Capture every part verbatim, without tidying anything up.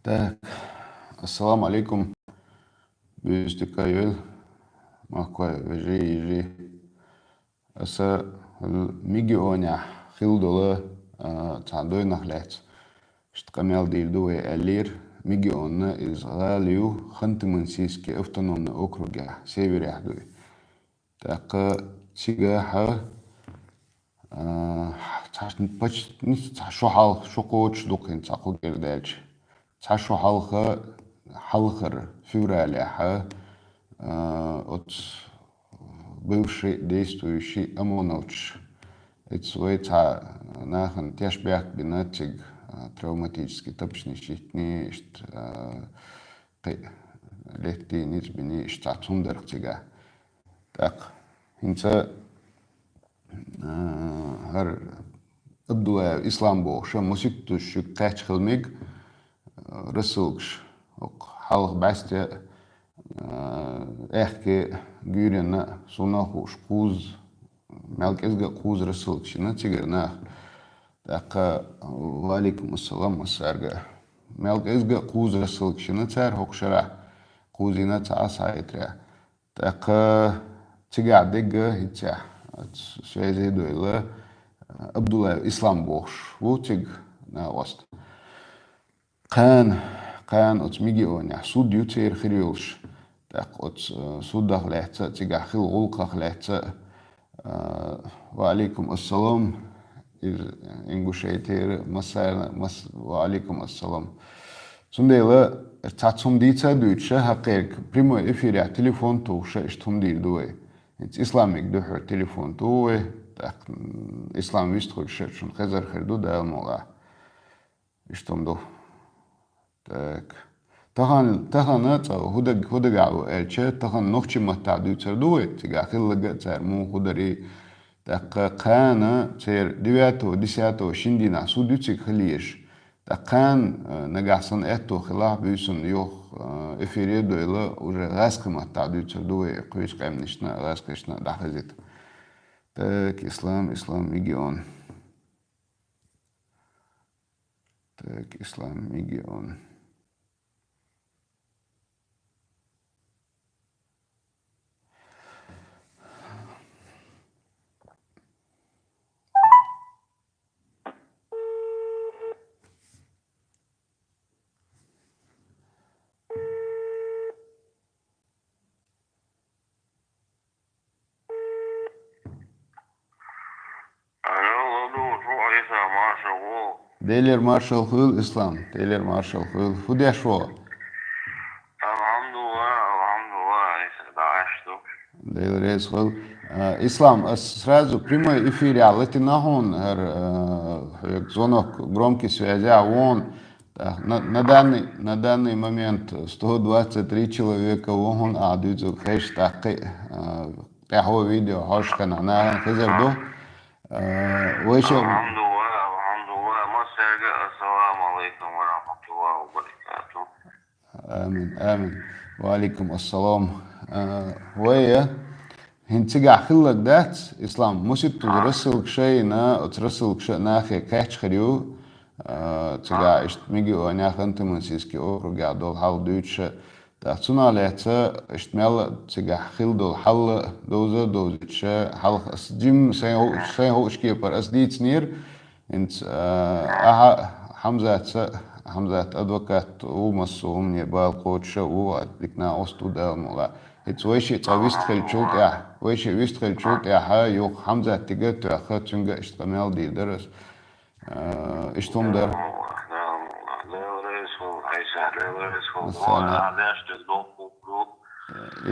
Так, ассаламу алейкум. Буьйса дика йойла, махкой вежарий, йижарий. Аса Мегионехь хилла долу, а, цхьа дойнах лаьцна иштта къамел дийр ду вай аьллера. Мегион иза гӀала ю Ханты-Мансийский автономный округехь, северехь ду и. ТӀаккха цигахь, а, цхьа, почти, ну, цхьа шо хьалха, шо кхочуш ду кхин цхьа кху кӀира даьлча. Цхьа шо хьалха, хьалхара февралехь, а, оцу бывший, действующий ОМОНовцаш, эца вай цхьа нахана тешнабехк бина цига, а, травматический тапчанаш йиттиний, иштта, а, кхин летта ницкъ биний, иштта цхьа цхьа хӀума дара цигахь. ТӀаккха хӀинца, а, хӀара Абдуллаев Ислам бохуш, маситтаза шуьга кхаьчна хила мега, а, рассылкаш, хӀокху хьалха бӀаьсте, а, аьхке, гуьйренна, суна а хууш, кхузза, мел кӀезга а кхузза рассылкаш йина цигара наха. ТӀаккха, ва алейкум ассалам массаьрга. Мел кӀезга а кхузза рассылкаш йина цара хӀокху шарахь, кхузза йина цхьа а схьаэцарехь. ТӀаккха цигахь дерг хӀинца, связи а дойла, Абдуллаев Ислам бохуш ву цига накъост. Кхана, кхана оцу Мегионехь суд ю церан хир йолуш. ТӀаккха оцу, э, судах лаьцна а, цигахь хилла гӀуллакхах лаьцна а, э, ва алейкум ассалам, иза Ингушетера массарна, мас-, ва алейкум ассалам. Цундела цхьацца хӀума дийца а дуьйцуш, хьакхерг прямой эфирехь телефон тухуш иштта хӀума дийр ду вай. ХӀинца Исламига дуьхьал телефон туху вай, тӀаккха, м, Ислам вистхуьлуш шуна хезар хир ду, Дала мукъалахь. Иштта хӀума ду. Так. Тахана, тахана цкъа хӀу даг-, хӀу дагахь ву аьлча, тахана нохчийн маттахь дуьйцур ду вай, цигахь хилларг а цара муха хӀу дарий. ТӀаккха кхана церан девятого, десятого шина дийнахь суд ю цига хила езаш. ТӀаккха кхана, э, нагахь санна аьтто хилахь, буьйсанна юха, э, эфире а дойла, уже гӀазкхийн маттахь дуьйцур ду вай, кхечу къаьмнашна а, гӀазкхашна а дӀахезийта. Так, Ислам, Ислам, Мегион. Так, Ислам, Мегион. Алло, ладугӀуш ву, Ӏийса, маршалла ву. Делера маршалла хуьлда, Ислам, Делера маршалла хуьлда. ХӀу деш ву? Алхьамдулла, алхьамдулла, Ӏийса, дӀа Ӏаш ду. Дела реза хуьлда. А, Ислам, ас сразу прямой эфирехь латина хьуна, хӀара, а, хьоьга звонок громкой связехь ву хьуна. Так, на, на данный, на данный момент сто двадцать три человека ву хьуна ахь дуьйцург хезаш, тӀаккха, а, тӀаьхьо видео хьожуш хенахь нахана хезар ду. А, вайша... Алхьамдулла, алхьамдулла. Массаьрга ассаламу алайкум ва рахматуллахи ва баракатух. Амин, амин. Ва алейкум ассалам. А, вай, хӀинца цигахь хилларг дац, Ислам, маситтаза рассылкаш йина, оцу рассылкаша нахе кхаьчна хир ю, а, цигахь иштта Мегионехь, Ханты-Мансийский округехь долу хьал дуьйцуш. ТӀаккха цунах лаьцна иштта мел цигахь хилла долу хьал довза а довзуьйтуш, хьалха ас жимма сайн ху-, сайн хууш кепара ас дийцинера, хӀинца, а, ахьа Хьамзатца, Хьамзат адвокат ву, массо а хӀумане бала кхочуш а ву, дика накъост ву, Дала мукъалахь. ХӀинца вайшиъ цкъа вист хилчул тӀаьхьа, вайшиъ вист хилчул тӀаьхьа, юха Хьамзатига а тоьхна, цуьнга а иштта къамел дийр дара ас. А, иштта хӀума дара. Дела реза хуьлда, Ӏийса, Дела реза хуьлда. Массарна. Ахь деш дерг доккха ду.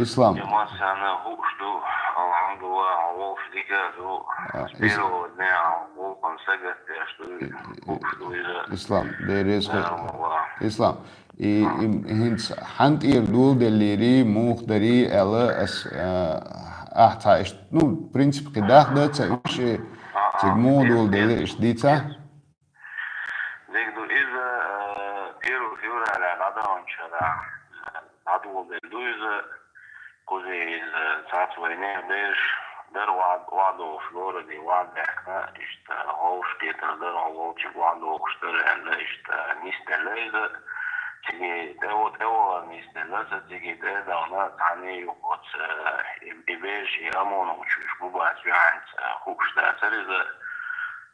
Ислам. И массарна хууш ду, алхьамдулла, хьо волуш дика а ду. А, ис- С первого дня хьо гӀуллакхана сагатдеш ду, и-, и-, хууш ду иза. Ислам, Дела реза хуьлда. Аллах. Ислам, и, и хӀинца хьан тӀера доладеллийрий, муха дарий аьлла, ас, а, ахь цхьа иштта, ну, в принципе, кхин даха дан а ца уьш, цига муха доладеллий иштта дийцахь? Дика ду иза, э, первого февраля дӀадаханчу шарахь, э, дӀадоладелла ду иза. Кхузий иза цхьацца вайнехан бераш дара, охьа-, охьадогӀуш городе, охьабаьхкина, иштта, хьовш кхетар дара, хьо волчуьнга охьадогӀуш дара аьлла, иштта, нисделла иза. цига тӀе-, тӀевахар нисделла, ца цига тӀе а дахана, цхьанне юха оцу, э, и, и бераш, и ОМОНовцаш уьш бу бац юьхьанца, э, хууш дацара иза.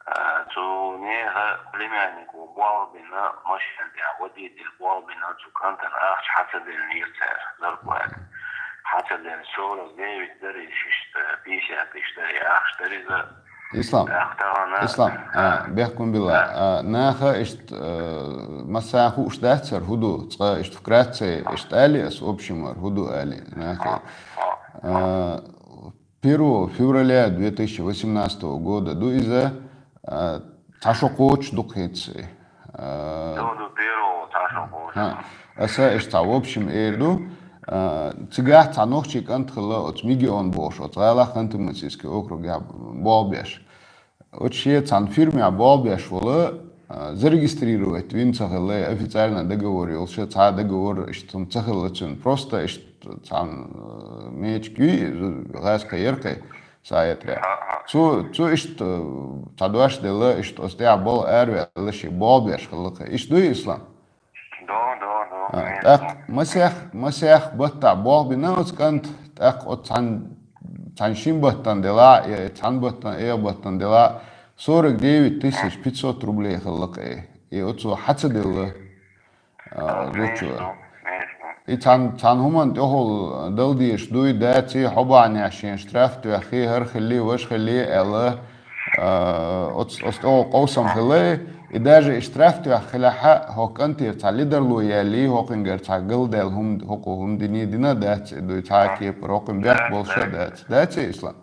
Э, цу нехан племяннико болх бина, машина тӀехь водитель болх бина, цу кӀантана ахча хьа ца деллера цара, зарплата. Хьа ца делла, сорок девять дара иза, иштта, пятьдесят тысяч дара, и ахча дара иза. Ислам, тӀаккха тахана, Ислам, а, бехкам била, а, наха иштта, а, массаьрга хууш дацара, хӀун ду, цкъа иштта вкратце, иштта али ас, в общем, хӀун ду али, наха. А, первого февраля две тысячи восемнадцатого года ду иза, а, цхьа шо кхочуш ду кхин цхьа. А, ду, ду, первого цхьа шо кхочуш. Аса иштта цхьа, в общем, эр ду. А, цигахь цхьа нохчий кӀант хилла, оцу Мегион бохуш, оцу гӀалахь Ханты-Мансийский округехь болх беш. Оцу шен цхьана фирмехь болх беш волу, а, зарегистрировать вина ца хилла, официально договор йолуш, цхьа договор иштта хӀума ца хилла цуьнан. Просто иштта цхьана, а, мечиг юй, гӀаьскхи яркхи, схьаэцарехь. Цу, цу иштта, а, цхьа дош делла, иштта оцу тӀехь болу араваьлла шен болх беш хилла кхин. Иштта дуй, Ислам? До, до, до, а, конечно. ТӀаккха масех, масех баттахь болх бина оцу кӀанта, тӀаккха оцу цхьана, цхьана шина баттана делахь, я цхьана баттана, эха баттана делахь, сорок девять тысяч пятьсот рублей хилла кхин. И оцо хьа ца делла, а, конечно, зудчо. Конечно. И цхьана, цхьана хӀуманна тӀехула дала дезаш дуй, даций, хьо бахьанехь шена штраф тоьххий, хӀара хиллий, важа хиллий аьлла, а, оц-, оцу тӀехула къовсам хилла, и даже и штраф тоьхна хилахь а, хӀокху кӀантера цхьа ледарло яьллий, хӀокхуьнгара цхьа галдаьлла хӀума, хӀокхо хӀума диний дина дац, и дуй цхьа а кепара, хӀокхуьнан бехк болуш а дац. Даций, Ислам?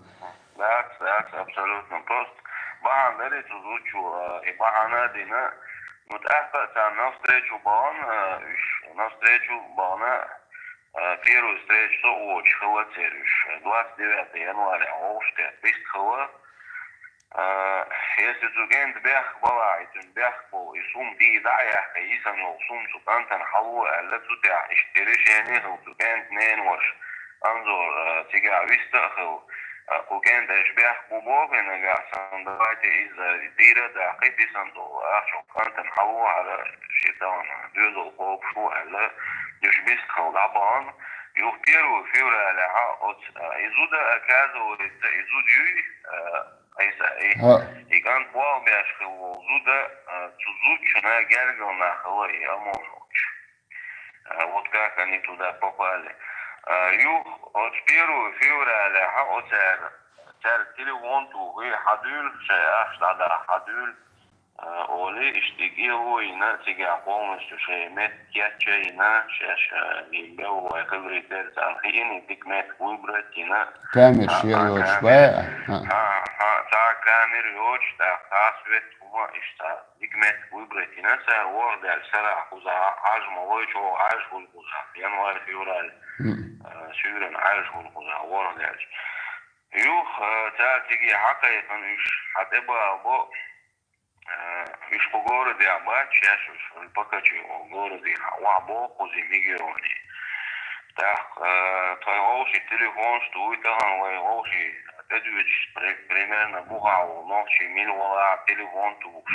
Дац, дац, абсолютно. Просто бахьана дара цу зудчо, а, и бахьана а дина. Ну, тӀаккха а царна навстречу бахана, а, уьш, навстречу бахана, а, первую встречу со а воцуш хилла церан уьш. Двадцать девятое января вовшахкхетта вист хилла. А, если цу кӀентан бехк балахь, и цуьнан бехк болу, и сума тӀе дӀа а яьккхи, йисина йолу сума цу кӀантана хьало аьлла, цу тӀехь иштта решение хилла цу кӀентан ненан ваша Анзор, а, цигахь вист а хилла. А, кху кӀентан аша бехк бу бохий нагахь санна, давайте иза тӀера а даккхий, дисина долу ахча кӀантана хьало, хӀара шен тахана доьзал кхобуш ву аьлла, уьш вист хилла дӀабахана. Юха первого февралехь оцу, а, и зуда, оказывается, и зуда юй, а, Айса, и, и кӀант болх беш хилла волу зуда, а, цу зудчунна гергара нах хилла и ОМОНовцаш. А, вот как они туда попали. А, юха оцу первого февралехь оцара, цаьрга телефон тухий, хьан дуьйла, шайн ахча дӀадахьа, хьан дуьйла, а, олий, иштта и кӀело йина, цигахь полностью шайн метка кечъяйина, шаьш, а, и беллой хиларий дера царна хиъна, и дика метка выбрать йина. Камера шен йоцуш бай? ХӀа, хӀа, цхьа камера йоцуш, тӀаккха цхьа свет хӀума, иштта цхьа дика метка выбрать йина цара, ворхӀ даьлча сарахь кхузахь Ӏаж ма лой, чӀогӀа Ӏаж хуьлу кхузахь, январь, февраль, а, суьйранна Ӏаж хуьлу кхузахь, ворхӀ даьлча. Юха, а, цара цига хьакхайкхина уьш, хьан тӀе баха бо, а, уьш кху городехь бац шаьш, уьш Покачи олу городехь, охьабоху кхуза Мегионе. ТӀаккха, а, тхайн вовшийн телефонаш дуй, тахана вайн вовшийн тӀедоьдуш при-, примерно бухахь волу нохчий мила валахь а телефон тухуш,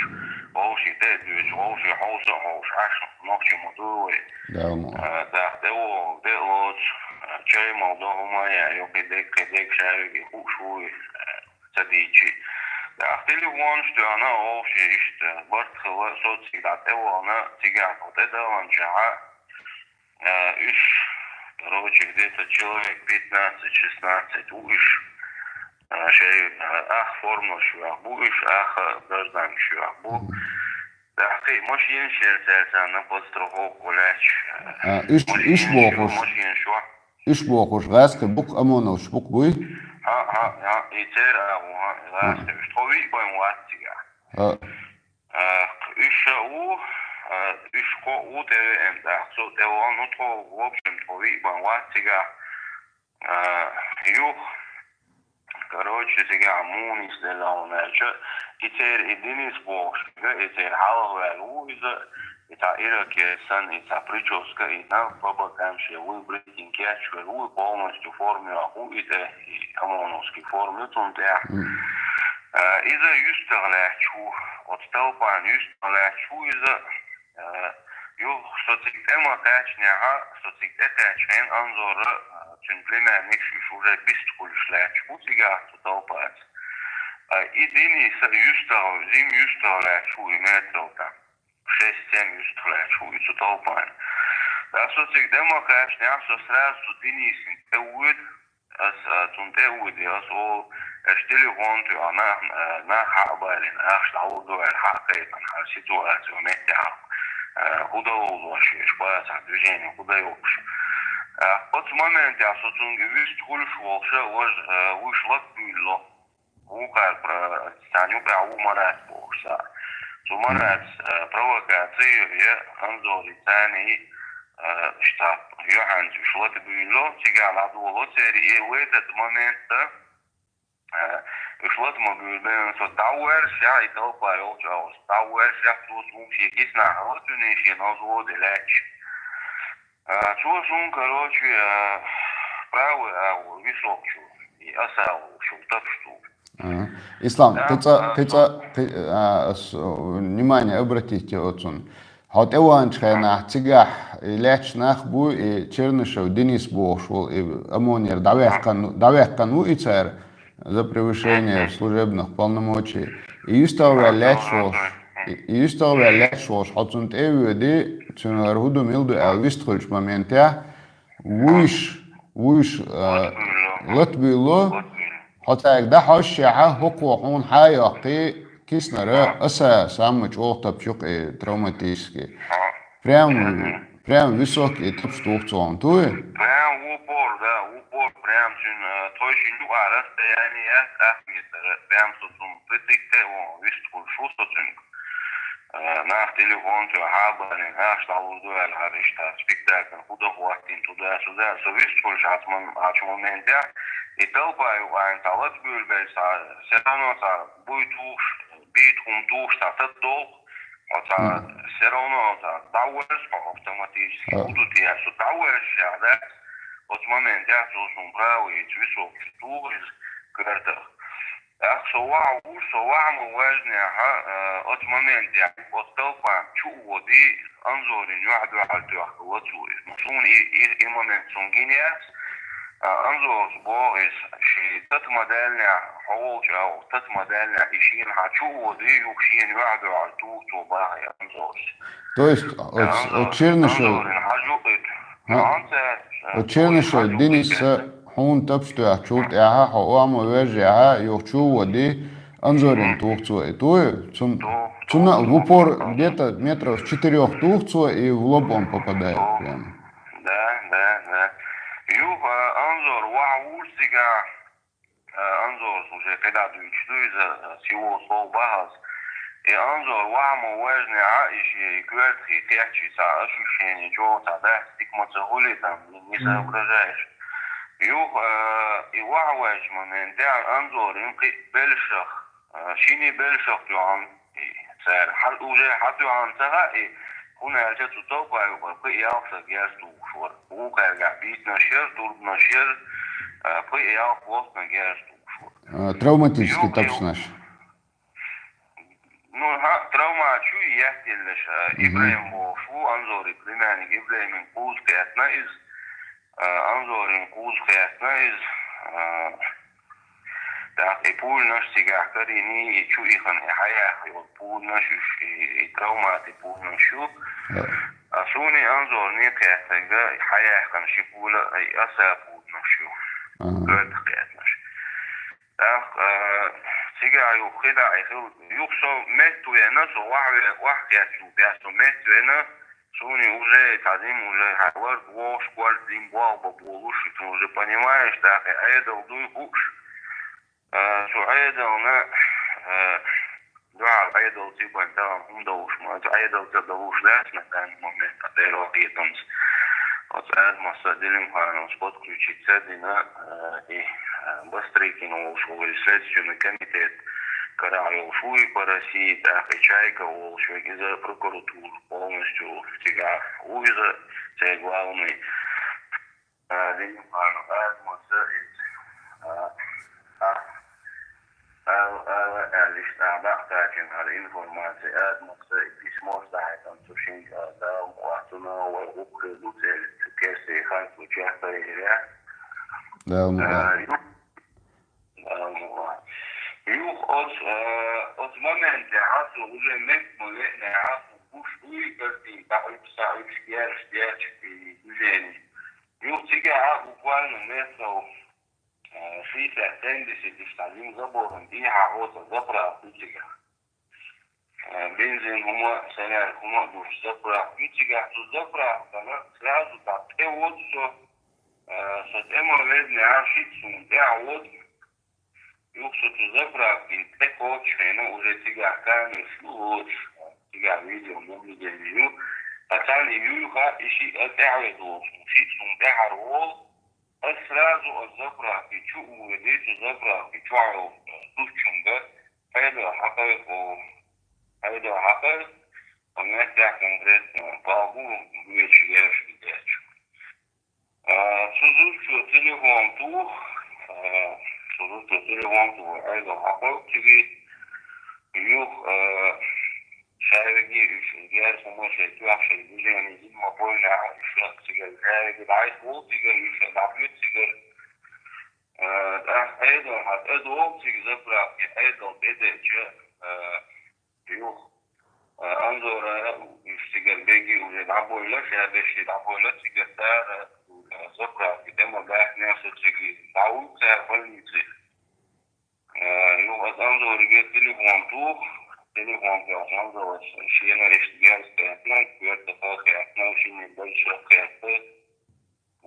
вовшийн тӀе а доьдуш, вовшийн хьовса а хьовсуш, Ӏаш нохчий ма дуй вай. А, тӀаккха тӀе а вогӀу, тӀе а лоцу, а, чай мала до хӀума а яь, йо, кхидерг, кхидерг шаьргий хууш вуй, а, ца дийчи. ТӀаккха телефонаш тоьхна вовшийн иштта барт хилла, со цига дӀа тӀе вахана, цигахь тхо тӀедаханчохь, а, уьш, короче, где-то человек пятнадцать-шестнадцать ву уьш. А, шайн, а, ах формаш йохь бу уьш, ах, а, гражданкаш йохь бу. ТӀаккха кхин а машенаш яра цаьрца на подстраховку лаьтташ. А, уьш, уьш бохуш, машенаш йохь. Уьш бохуш, гӀаьскхи бу-кх, ОМОНовцаш бу-кх, буй? ХӀа, хӀа, хӀа, и церан агӀо, хӀа, гӀаьскхи. Уьш тхо виъ бен вац цигахь. А, уьш ша ву, а, уьш кхоъ ву тӀевеана, тӀаккха со тӀевеана, ну, тхо, в общем, тхо виъ бен вац цигахь. А, юха, короче, цигахь муха нисделла хьуна аьлча, и церан и Денис бохуш, и церан хьалхаваьлла ву иза, и цхьа ирокез санна, и цхьа прическа, и на по бокам шен выбрить йина кечвелла ву, и полностью форма йохь ву и тӀе, и ОМОНовский форма ю цунна тӀехь. А, иза юьстах лаьтташ ву, оцу толпана юьстах лаьтташ ву иза, а, ю, со цига тӀе ма кхаьчча, со цига тӀе кхаьчча хенахь Анзора, а, цуьнан племянникаш, уьш уже бист хуьлуш лаьтташ бу цигахь цу талпаца. А, и Дениса юьстах, жима юьстах лаьтташ ву и метралла. Шесть-семь юьстах лаьтташ ву и цу талпана. ТӀаккха со цига тӀе ма кхаьчча, со сразу цу Денисана тӀе воьду, ас, а, цунна тӀе а воьду, ас олу, аш телефон тоьхна, а, нах хьа а балийна, ахча дӀалур ду аьлла, хьа а кхайкхина, хьан ситуаци метте хьалха, а, хӀун дан ловзош ю, аш бацахь движение хӀун дан йоккхуш. А, оцу моментехь со цуьнга вист хуьлуш волуш а, важа, а, вуьш лата буьйлало. Вукхара про-, царна юкъахь ву Марат бохуш цхьаъ. Цу Маратца, а, провокаци йо, я Анзори царний, а, штаб, юьхьанца уьш лата буьйлало, цигахь дӀадоло церан, и в этот момент, а, уьш лата ма буьйлабелла, со дӀавоьрзуш яхь, и талпа йолчу агӀор дӀавоьрзуш яхь, цо суна шен киснахь хьала цуьнан шен нозгӀо де лаьтташ. А, цо суна, короче, а, правый агӀор високчул, и аса агӀор шул тапаш ду. Ага. Ислам, кхин цкъа, кхин цкъа, кхин, а, ас, о, внимание обратите оцунна. Хьо тӀеваханчу хенахь цигахь и лаьтташ нах бу, и Чернышев Денис бохуш волу, и ОМОНера дӀаваьккхина, дӀаваьккхина ву и цара за превышение служебных полномочий. И юьстах ваьлла лаьтташ волуш, и, и юьстах ваьлла лаьтташ волуш, хьо цунна тӀе а воьду, цуьнан хӀара хӀун ду, мила ду аьлла вист хуьлучу моментехь, вуьш, вуьш, а, лата буьйлало, хьо цаьрга дӀахьош яхь, хӀокхо хьуна хьа а йоккхий, киснара, аса самый чӀогӀа тапчу и травматический. Прям, прям высокий тапаш туху цо хьуна, туй? Прям в упор, да, в упор, прям цуьнан, а, тхойшинна юкъахь расстояние яц ах метр, прям со цунна пхи циг тӀе а вон вист хуьлуш ву со цуьнга. А, нах телефон тоьхна хьа а балийна, ахча дӀалур ду аьлла, хӀара иштта спектакль хӀун дан хӀоттийна туда-сюда, со вист хуьлуш Ӏа цу мом-, Ӏачу моментехь, и талпа юкъахь цхьа лата буьйлабелча, цхьа, всё равно цхьа буй тухуш, бийта хӀума тухуш цхьа тата долу, хьо цхьа, всё равно цхьа дӀавоьрзу хьо автоматически, хӀун ду те, со дӀавоьрзуш яхь, да? Оцу моментехь цо суна правый високчу туху иза коьртах. ТӀаккха со вахьа вуьш, со вахьа ма ваьжнехь, а, оцу моментехь оцу талпана чу а воьдий, Анзорина юьхь дуьхьал тоьхна лацо иза. Ну, суна и, и, и момент суна гина яц, а, Анзорс боху иза, шен тата ма даьллинехь, хьо волчу агӀор тата ма даьллинехь, и шена хьан чу а воьдий, юха шена юьхь дуьхьал туху цо бахьа Анзорс. То есть, оцу, оцу Чернышев, Анзорина хьажу а, хьан ца, оцу Чернышев Дениса хьуна тапаш тоьхначул тӀаьхьа, хьо охьа ма ваьжнехь, юха чу а воьдий, Анзорина туху цо и, туй? Цун-, цунна в упор где-то метров с четырёх туху цо, и в лоб он попадает прямо. Да, да, да. Юха Анзор вахьа вуьш цигахь, а, Анзорс уже кхидӀа дуьйцуш ду иза, а, сего слова бахьалц. И Анзор вахьа ма ваьжнехь, и шен и коьртах и кхетчий цхьа ощущение чӀогӀа цхьа дац, дика ма ца хуьлий там, не соображаешь. Юха, а, и вахьа ваьжча моментехь Анзорин кхин а белшах, а, шина белшах тоьхна, и цара хьал уже хьатоьхна ца хаьа, и хӀунда аьлча цу талпа юкъара пхи-ялх стаг герз тухуш вара. Вукхаьргахь бийцанаш яра, турбанаш яра, а, пхи-ялх стаг герз тухуш вара. А, травматический тапчанаш. Ну, хьан, травма чу яьттинаш, а, Ибрайм бохуш ву, Анзорин племянник, Ибраймин кхуза кхетна иза, а, Анзорин кхуза кхетна иза, а, тӀаккха и пуленаш цигахь карийний, и чу ихана, и хьаяьхна йолу пуленаш, уьш, и, и травмати пуленаш ю. А суна и Анзорна кхетнарг, и хьаяьхна ши пуля, и аса пуленаш ю. Ага. Коьртах кхетнаш. ТӀаккха, а, цигахь юха хила и хила. Юха со метта веана, со вахьа ве-, вахьа кхетчул тӀаьхьа со метта веана, суна уже цхьа зима уже хьан варг вогӀуш, корта зима болх бан болуш, ты уже понимаешь, тӀаккха Ӏедал дуй хууш. А, цу Ӏедална, а, дуьхьал Ӏедал ца бан тахана хӀума долуш ма, цу Ӏедал ца долуш дац на данный момент, а, Делан хетамца. Оцу Адамас Делимхановс подключиться дина, а, и, а, Бастрыкин волуш ву, и Следственный комитет карахь йолуш ву и по России, тӀаккха и Чайка волуш верг, иза прокуратура полностью цигахь ву иза, церан главный. А, Делимханов Адамас иза, а, а, а, а, лишь, а, бакъ кхачийна хӀара информаци Адамас и письмо схьахьаьтта цу шинга, а, Дала мукъалахь, цу ду цӀерца, цу керсте хан цу чехкарийра. Дала мукъа. А, ю-, Дала мукъа. Юха оцу, а, оцу моментехь а со уже меттах ма веънехь а, со гуш дуй, гартий, дӀа Ӏуьйцу, схьа Ӏуьйцу, герзаш дечу и движение. Юха цигахь а буквально метров, а, шестьдесят-семьдесят иштта жима заборан тӀехьа оцу заправка ю цигахь. Э, бензин хӀума, солярка хӀума а дуьллуш заправка ю цигахь, цу заправкана сразу дӀа тӀе воду со, э, со тӀе ма веънехь а шиъ суна тӀаьхьа воду. Юха со цу заправкин тӀе кхоччуш хенахь уже цигахь камераш ю лоцуш, цигахь видеонаблюдение ю. Ткъа царна и юй хаьа, и шиъ а тӀаьхьа веду волуш, шиъ суна тӀаьхьара волу. Ас сразу оцу заправки чу а воьдий, цу заправки чохь йолчу зудчуьнга: «Хьайда хьакхайкха, хьайда хьакхайкха, ткъа меттехь конкретно палгу вуьйцуш герзаш дечу». А, цу зудчо телефон туху, а, цу зудчо телефон туху, хьайда хьакхайкха цига, юха, а, ша веги уьш герз хӀума шайн тоьхна, шайн движение дина ма бойла, уьш цига ша веги дӀайса волу цигара, уьш дӀабоьду цигара. Э, тӀаккха Ӏедал, хьан тӀедогӀу цига заправке, Ӏедал тӀедеъча, э, юха, э, Анзора уьш цигара беги уже дӀабойла, ша беший дӀабойла цигара цара, э, заправке тӀе ма баьхнера со цига, дӀавуьйту цара больнице. Э, юха аса Анзорага телефон туху, телефон тӀехь Анзорас шена иштта герз кхетна, коьртах кхетна, шинна бешах кхетта.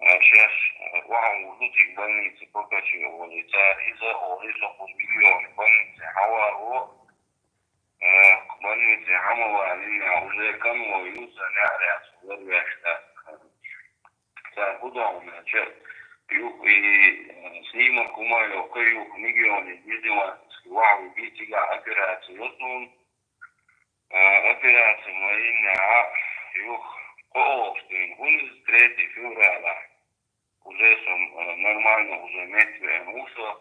Э, шаьш, э, охьавур ду цига больнице, Покачи олий цара, иза олий, со кхуза миллион больнице хьаваро, э, больнице хьа ма валийна, уже конвой ю сан, неӀарехь со ларвеш дац. Цара хӀун до хьуна аьлча, юха и, э, снимок хӀума а йоккху, юха миллионе дизиманский вахьа вуьгий, цигахь операци йо суна. А, операци ма йиннехь а, юха кхоалгӀачу дийнахь, хӀунда иза третье февралехь, уже со, а, нормально уже меттавеана ву со,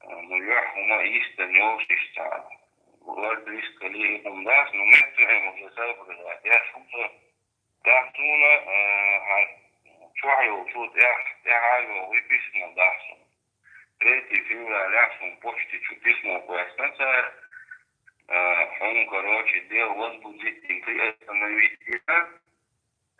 а, ну, юьхь хӀума йистина йолуш иштта. Лар дискали и хӀума дац, ну, меттавеана уже соображать деш ву со. ТӀаккха суна, а, хьан чохь йолчу тӀехь, тӀаьхьа а йогӀий письмо дахьа суна. Третье февралехь суна почте чу письмо кхоьссина цара, э, хьуна, короче, дело возбудить дина, приостановить дина,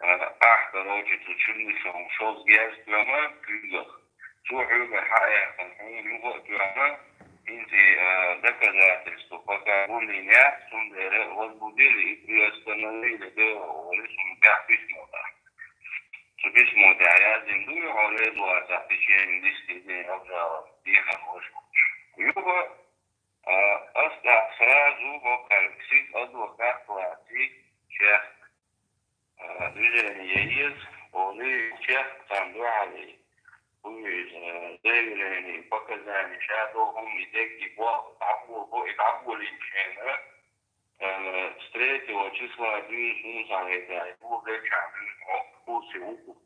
э, ахь, короче, цу Чернышевым шозза герз тоьхна куьйгах. Цо хьоьгара хьаэцна хьуна юха а тоьхна, хӀинца и, э, доказательство пока гулйина яц, цундела возбудили и приостановили дело, олий суна тӀехь письмо дахьа. Цу письмо тӀехь яздина ду, хьо реза вацахь в течение десяти дней обжаловать, дехар вожа. Юха, а, ас тӀаккха сразу хӀокхаьрга сиз адвокат лаций, чехка, а, движение еза, олий, чехка царна дуьхьал, хӀун иза, а, заявление, показания, ша доху хӀума и дерг, и боху, дӀаболабо, и дӀаболийна шена, э, с третьего числа дуьйна хӀума схьахетахь, вуо гайчахь дуьйна хьо курсе ву.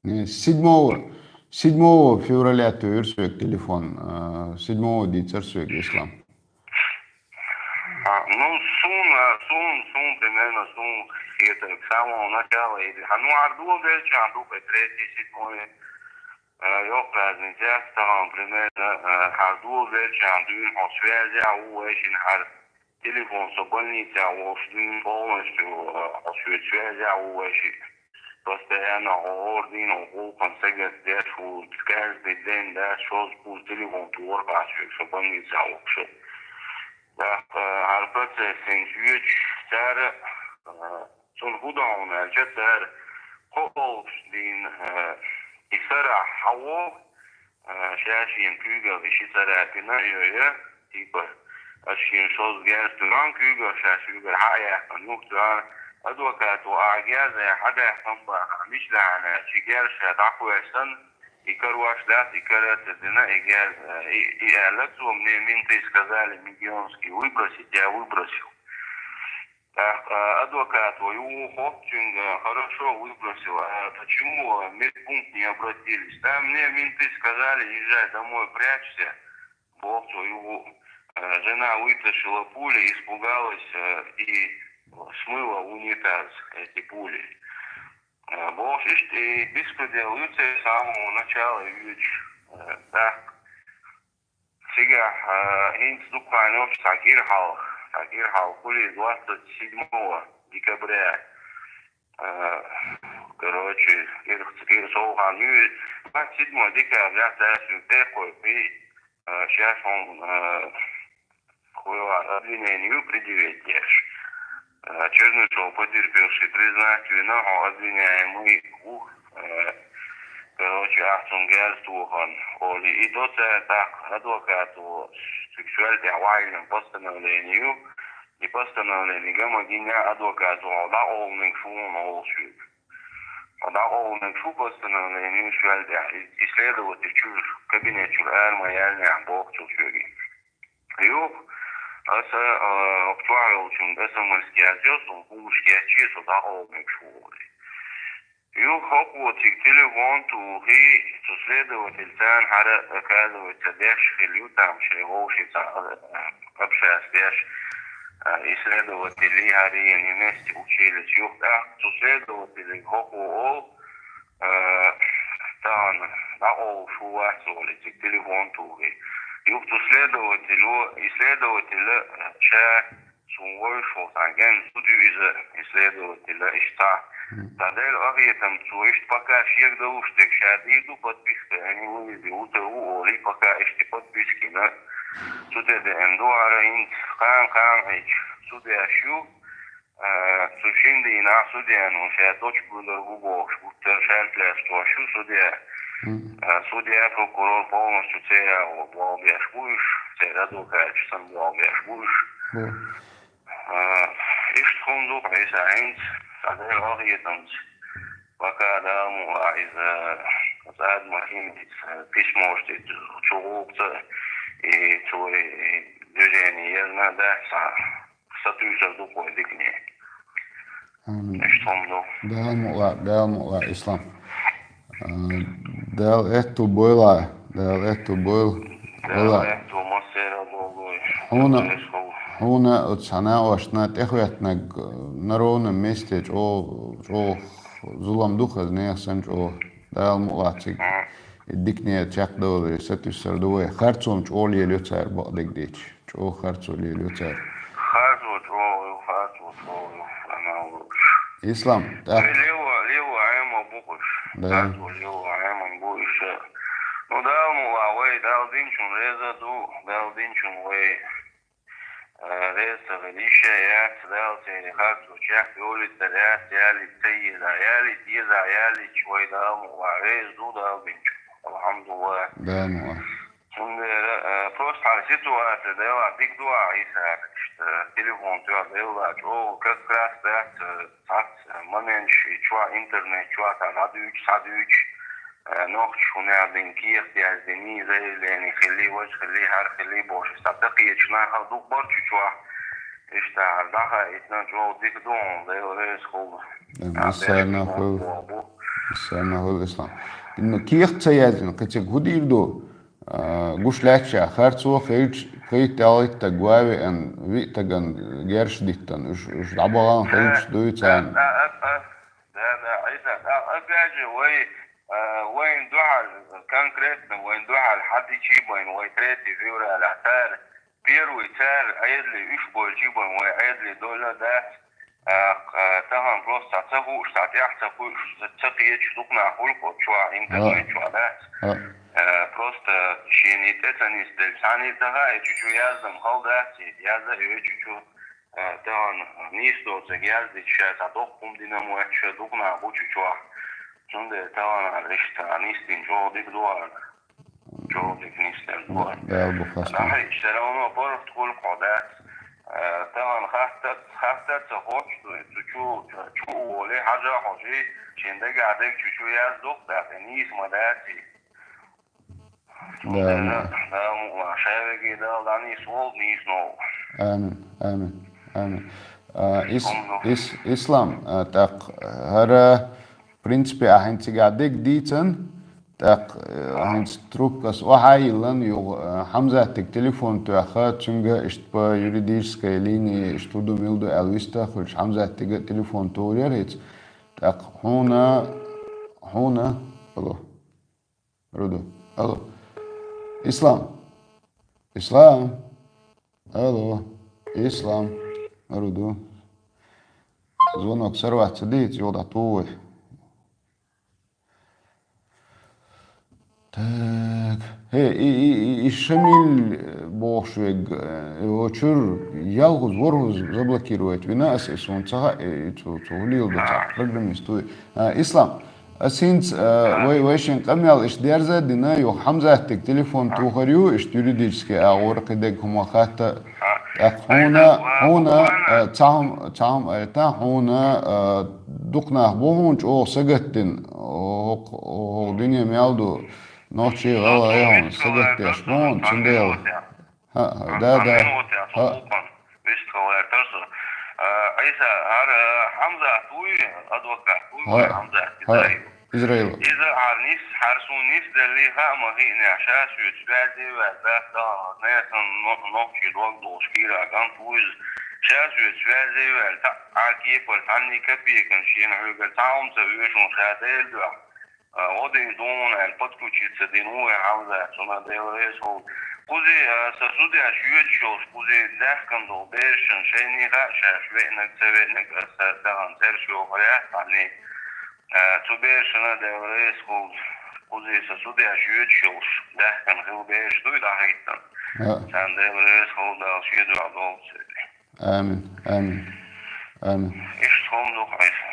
Э, седьмого, седьмого февраля туьйра соьга телефон, э, седьмого дийцара соьга, Ислам. А, ну, суна, суна, суна, примерно, суна хетарг, с самого начала, или, а, ну, хьан дуо гайчахь ду, третий, седьмой, э, йоккха разница яц, тахана, примерно, э, хьан дуо гайчахь дуьйна хьо связь а ву вайшин хьан Телефон со больницехь волуш дуьйна полностью, э, хьо соьца связехь ву вайшиъ. Постоянно хьо хӀора дийнахь гӀуллакхана сагатдеш ву, каждый день дац шозза-кхузза телефон тухур бац соьга, со больницехь волуш. ТӀаккха, э, хӀара процесс хӀинца йоьдуш цара, э, цунна хӀун до хьуна аьлча, цара кхоалгӀачу дийнахь, э, и сарахь хьан вогӀу, а, ша шена куьйгалла и ши царапина а йойя, типа, ас шена шозза герз тоьхна куьйгалла, ша шуьгара хьа а яьккхина юха тоьхна, адвокато ахь герз а хьадаьккхина бахьана, мича лаьхьана аьлча, и герз ша дӀакхоьссина, и карош дац, и кара а ца дина, и герз, а, и, и аьлла цо, мне менты сказали мегионские выбросить, я выбросил. ТӀаккха адвокато юха хӀотту цуьнга: «Хорошо, выбросил. А почему в медпункт не обратились?» «Да мне менты сказали, езжай домой, прячься», — боху цо юха. Э, жена вытащила пули, испугалась, э, и смыла в унитаз эти пули. Э, бохуш иштта и беспредел ю церан с самого начала йоьдуш. Э, тӀаккха цигахь, э, хӀинца дукха хан йолчу цхьа кӀира хьалха, цхьа кӀира хьалха хуьлий двадцать седьмого декабря. Э, короче, кӀира, кӀира сов хан ю, двадцать седьмого декабря цара соьга тӀе а кхойкхий, э, шаьш хьуна, э, хьо обвинение ю предъявить деш. Э, Чернышов потерпевший признать вина хьо обвиняемый ву, э, короче, ахь цунна герз тохана, олий. И до цара тӀаккха адвокато цуьнга соьл тӀехь ваийлина постановление ю. И постановление ган ма гина, адвокато хьо дӀакъовлинарг шу ву хьуна олу соьга. Хьо дӀакъовлинарг шу постановление ю соьл тӀехь. И, и следователь чуьра, кабинет чуьра ара ма яьллинехь боху цо соьга. Юха аса, а, чохь йолчунна эс эм эс яздо, со хӀуманаш кечйина, со дӀакъовлинарг шу ву олий. Юха хӀокхо цига телефон тухий, цу следователь царна хьара, оказывается, деш хилла ю там шайн вовшашца, а, общаться деш, а, и следователь хьарийна и вместе учились. Юха тӀаккха цу следователе хӀокхо олу, э, тахана дӀакъовлуш ву вац олий, цига телефон тухий. Юха цу следователь, и следователь, э, ша суна вовшахь волу цхьана кӀентан зуда ю иза, и следователь, иштта. Мгм. Сан Делан къинхетамца цо иштта пока шега далуш дерг ша дийр ду подписка, ани ву иза, ву ца ву олий, пока иштта подписка йина. Цу тӀе деана ду хӀара хӀинца, кхана-кхана хьаьжча, судья ю. А, цу шина дийнахь судьяно ша дочу буьйлур бу бохуш, гуттар шаьрталеш тош ю судья. Мгм. А, судья, прокурор полностью церан болх беш бу уьш, церан адвокаташ санна болх беш бу уьш. Мгм. А, иштта хӀума ду-кх, Ӏийса, хӀинца, сан Делан къинхетамца. Пока Дала мукъ лахь иза, оцу Адама Химица письмош тӀе цу гӀуллакхца, и цу вай движение язна дац, сатуьйсур ду-кх вай дикане. Амин. Иштта хӀума ду. Дала мукъ лахь, Дала мукъ лахь, Ислам. А, Дала аьтту бойла, Дала аьтту бойла. Дала аьтту массеран а бойла. Хьуна, хьуна оцу хьан накъосташна тӀехӀоьттинарг на ровном месте чӀогӀа, чӀогӀа зулам ду хаза нехан санна чӀогӀа. Дала мукъ лахь цига. Мгм. И дикане чекхдовлар, сатуьйсур ду вай. Харцо чӀогӀа лелайо цара бакъдерг дийцича. ЧӀогӀа харцо лелайо цара. Харцо чӀогӀа ю, харцо чӀогӀа ю, Ислам, тӀаккха. Лево, лево Ӏема бу уьш. Да. Харцо лево Ӏема бу уьш. Ну, Дала мукъ лахь вай, Дала динчунна реза ду, Дала динчунна вай, э, реза ца хила йиш а яц, Дала церан харцо чекхйолуьйтур яц, ялийта ца еза, ялийта еза, ялийча вай Дала мукъ лахь реза ду Дала динчунна. Алхьамдулиллах. Дала мукъ лахь. Цундела, э, просто хьан ситуация делахь дика ду ахь, Ӏийса, иштта телефон тоьхна делла, чӀогӀа как раз дац, э, цхьацца моменташ и чохь, интернет чохь цхьа дӀадуьйчу, схьадуьйчу, э, нохчаша хӀун аьлла дина, кехат яздиний, заявлени хиллий, важа хиллий, хӀара хиллий бохуш, цхьа ца кхеташ нах а дукха бара цу чохь. Иштта хьан дӀахаийтина чӀогӀа дика ду хьуна, Дела реза хуьлда. Э, массарна а хуьлда. Массарна а хуьлда, Ислам. Ну, кехат ца яздина, кхин цига хӀун дийр ду? А, гуш лаьтташ, харцо хилча, пхийтта-ялхитта стаг ван а веана, виъ стагана герз диттина, уьш, уьш дӀабахана хилча дуй царна. Да, да, да, да, да, Ӏийса, да, опять же, вай, а, вайна дуьхьал, конкретно вайна дуьхьал хьадичий байна, вай третий февралехь цара, первый цара Ӏедале уьш бойчий байна, вай Ӏедале довла дац. А, а, тахана просто цхьа ца хууш, цхьа тӀаьхьа ца кхуьуш, ца, ца кхеташ дукха нах хуьлу-кх оцу чохь, интернет чохь дац. А. А, просто шена и тӀе ца нисделча, цхьанна а ца хаьа, и чу-чу яздина хала дац, и яздан а йоцу чу-чу, а, тахана нийса доцург яздича, ша цхьа доккха хӀума дина моьттуш дукха нах бу цу чохь. Цундела тахана иштта нисдина чӀогӀа дика ду хьуна. ЧӀогӀа дика нисдина ду хьуна. Дала бу хастам. Нахьи, всё равно паргӀат хуьлу-кх хьо, дац. Э, тахана хатта, хатта ца хоттуш ду, цу чу, чу а волий, хьажа а хьожий, шен дагахь дерг чу-чу яздо-кх, тӀаккха нийса ма дац и. Дала, Дала мукъ лахь, ша веге Дала дӀанийсволда нийса новкъа. Амин, амин, амин. А, ис-, ис-, Ислам, а, тӀаккха хӀара, в принципе, ахь хӀинца цигахь дерг дийцина, тӀаккха, э, хӀинца трубкас охьа а йиллина, юха, э, Хьамзатига телефон тоьхна, цуьнга иштта по юридической линии иштта хӀун ду, мила ду аьлла вист а хуьлуш, Хьамзатига а телефон тухур яра хӀинца. ТӀаккха хьуна, хьуна, алло. Руду. Алло. Ислам. Ислам. Алло. Ислам. Руду. Звонок сорваться дийца, йолда тувой. Так. Хе, и, и, и, и Шамиль, э, бохуш вег, э, его чур ялгӀуз, воргӀуз заблокировать вина ас, и сун ца хаьа, и цу, цу хӀулил ду ца программист вуй. А, Ислам, ас хӀинца, э, вай, вай шин къамел иш дерза дина, юха Хьамзаттиг телефон тухар ю, иш юридический агӀор кхидег хӀума хатта, тӀаккха хьуна, хьуна, э, цхьа хӀума, цхьа хӀума айта, хьуна, э, дукха нах бу хьуна чӀогӀа сагатдина, хӀокху, хӀокху дуьне мел ду, нохчий гӀалгӀай хьуна сагатдеш бу хьуна, цундела. ХӀа, хӀа, да, да. ХӀа. Вистхалла гӀертар со. А, Ӏийса, хӀара, а, Хьамзат вуй, адвокат вуй, хӀа, вай Хьамзат, хӀа, Израил. Израил. Иза хӀара нис, хӀара суна нис делли, хаа ма хиънехь, ша соьца связе ваьлла, даха, даха, несан но-, нохчий дог долуш кийра кӀант ву иза. Ша соьца связе ваьлла, цхьа а кепара, цхьанний копейкан шена хьоьгара цхьа а хӀума ца оьшу, ша Делан дуьхьа. А, гӀо дийр ду хьуна аьлла, подключиться дина ву вай Хьамзат, цунах Дела реза хуьлда. Кхузий, а, сан зудеш йоьдуш йолуш, кхузий даьхкина долу берашна шайний хаьа шаьш веанарг, ца веанарг, аса тахана цераш йохур яц цхьанний. А, цу берашна Дела реза хуьлда. Кхузий сан зудеш йоьдуш йолуш, даьхкина хилла бераш дуй дӀахӀиттина. А. Царна Дела реза хуьлда, Дала шен дуьхьа долу церан. Амин, амин, амин. Иштта хӀума ду-кх, Ӏийса.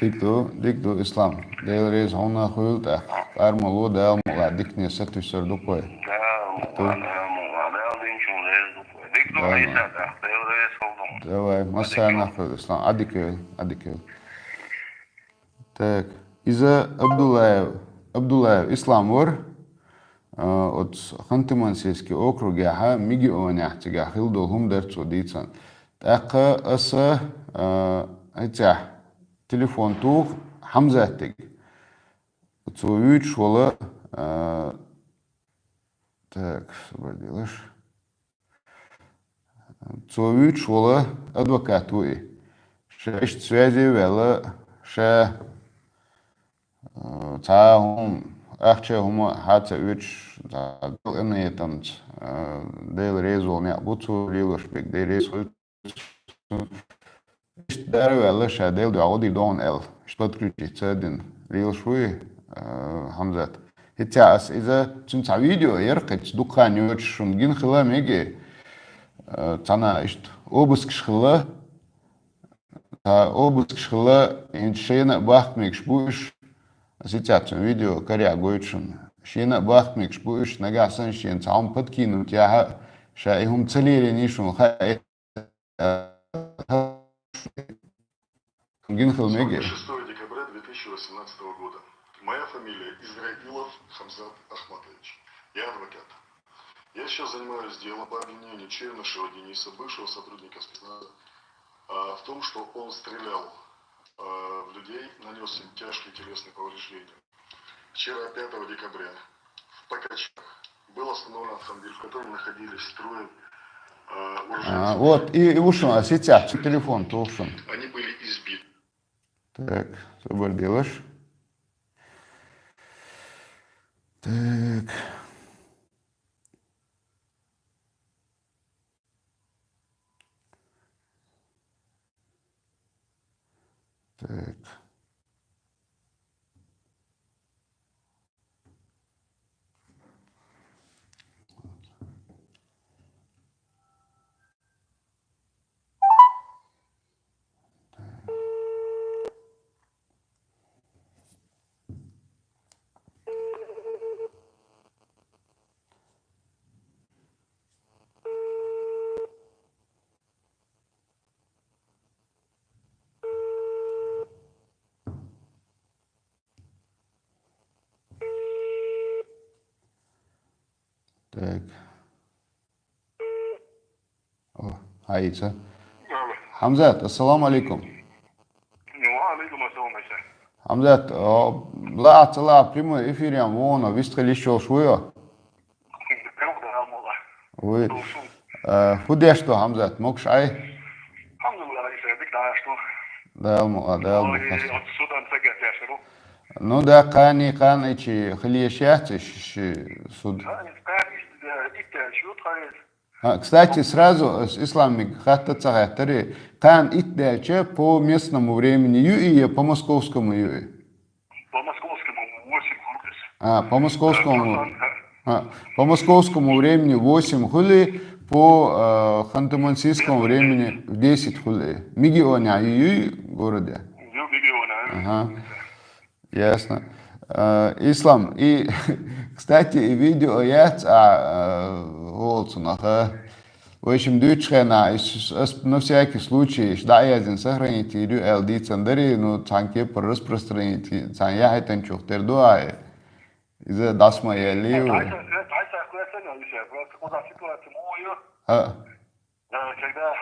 Дика ду, дика ду, Ислам. Дела реза хьуна хуьлда тӀаккха. Къармало Дала мукъ лахь, дикане сатуьйсур ду-кх вай. Дала мукъ лахь, Дала мукъ лахь, Дала динчунна реза ду-кх вай. Дика ду, Ӏийса, тӀаккха. Дела реза хуьлда хьуна. Давай, массарна хуьлда, Ислам. Ӏадика йойла, Ӏадика йойла. Так, иза Абдуллаев, Абдуллаев Ислам вара, а, оцу Ханты-Мансийский округехьа Мегионехь цигахь хилла долу хӀума дара цо дийцина. ТӀаккха аса, а, хӀинцехь телефон туху Хьамзаттиг. Цо вуьйцуш волу, а, так, собар делаш. Цо вуьйцуш волу адвокат ву и. Ша иштта связе а ваьлла, ша, э, цхьа а хӀума, ахча а хӀума хьа ца оьцуш, цхьа галкъинетамца, э, Дела реза волу некъ бу цо лелош берг, Дела реза хуьлда. Иштта дара а ваьлла, ша Делан дуьхьа гӀо дийр ду хьуна аьлла, иштта подключиться а дина. Лелаш вуй, а, Хьамзат? ХӀинца ас иза, цуьнан цхьа видео яра кхин, дукха хан йоцуш, шуна гина хила мега, а, цхьана иштта обыскаш хила, цхьа обыскаш хила, хӀинца шена а бахка мегаш бу уьш, ас хӀинца цуьнан видео карехь гойту шуна. Шена а бахка мегаш бу уьш, нагахь санна шена цхьа хӀума подкинуть яхьа, ша и хӀума ца лелийний шуна хаьа. Гинхил меги. Сегодня шестого декабря две тысячи восемнадцатого года. Моя фамилия Израилов Хамзат Ахматович. Я адвокат. Я сейчас занимаюсь делом по обвинению Чернышева Дениса, бывшего сотрудника спецназа, а, в том, что он стрелял, а, в людей, нанес им тяжкие телесные повреждения. Вчера, пятого декабря, в Покачах был остановлен автомобиль, в котором находились трое, э, вооружённых. А, вот, и, и вышел, а сейчас телефон, то, что. Они были избиты. Так, собар делаш. Так. Так. Так. О, хьаийца. Алло. Хьамзат, ассаламу алейкум. Ва алейкум ассалам, Айса. Хьамзат, о, лаахь ца лаахь прямой эфир ян вон, вистхила йиш йолуш вуй хьо? Вуй. Э, хӀун деш ду, Хьамзат, могуш Ӏай? Алхьамдулиллах, Айса, дика дӀа аш ду. Дала мукъа, Дала мукъа. Ой, оцу судан Ну да, кхани, кхани чи хилешяц ш-, ш-, суд. Кхани, кхани, да, и те, что кхани. А, кстати, сразу с Исламик хатта цагаттари, кхан ит дальче по местному времени юи, по московскому юи. По московскому восемь хургас. А, по московскому. А, по московскому времени восемь хули, по э, ханты-мансийскому времени в десять хули. Мигионя юи городе. Ю мигионя. Ага. Ясно. Э, Ислам, и, кстати, и видео яц, а, э, голцунаха. В общем, дучхена, на всякий случай, да, я один сохранить, и эл ди цандари, ну, цанке распространить, цан я это чухтер дуай. Из-за дасма я лиу. Просто куда ситуация мою. А. Э, когда,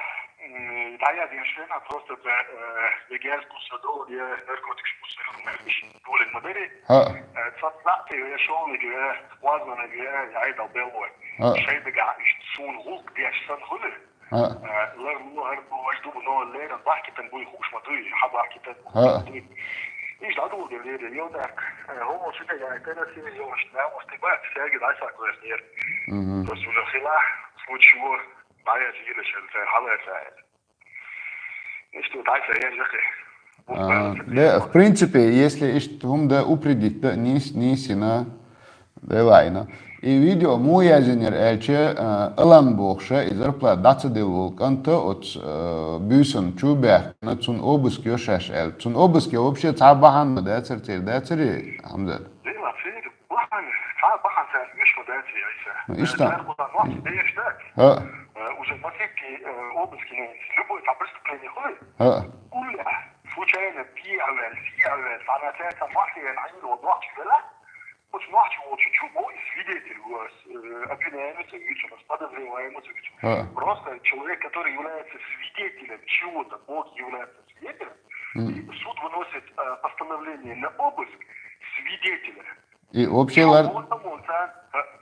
м, да, я совершенно просто, э, легенскую саду, я наркотик спустил, более модели. А. Э, цацнаты, я шёл, я сквозно, я айдал белой. А. Шейдага, ишт сун гулк, я сан хули. А. Э, лар мугар, бу, ваш дубу, но лер, бахки там буй хуш, матуй, ха бахки там. А. Ишт да дубу, лер, я так, э, о, сюда, я, это на силе, я, ишт, на, может, и бах, всякий, да, всякий, лер. Мгм. Просто уже хила, случай, Баяз йилашан цай, халай цай. Ишт тайса языкы. А, да, в принципе, если ишт хум да упредить да, нис, нисина, да лайна. И видео му язынер элче, э, ылан бохша, и зарплата даца дел волк, анта от, э, бюсен чубях, на цун обыск ёшаш эл. Цун обыск я вообще ца бахан, да, цер, цер, да, цери, Хамзат. Дела, цер, Бахан, ца бахан ца миш ма даци, айса. Ну, ишта. Э, дар куда ночь, да, ишта. А. Э, уже во всякие, э, области, ну, любое там преступление ходит. А. Уля, случайно, пи авел, си авел, она ца, ца махи, я на него ночь вела. Вот ночь, вот чуть-чуть, мой свидетель у вас, э, обвиняемый, ца вижу, у нас подозреваемый, ца вижу. А. Просто человек, который является свидетелем чего-то, Бог является свидетелем, и суд выносит, э, постановление на обыск свидетеля. И вообще, лар-,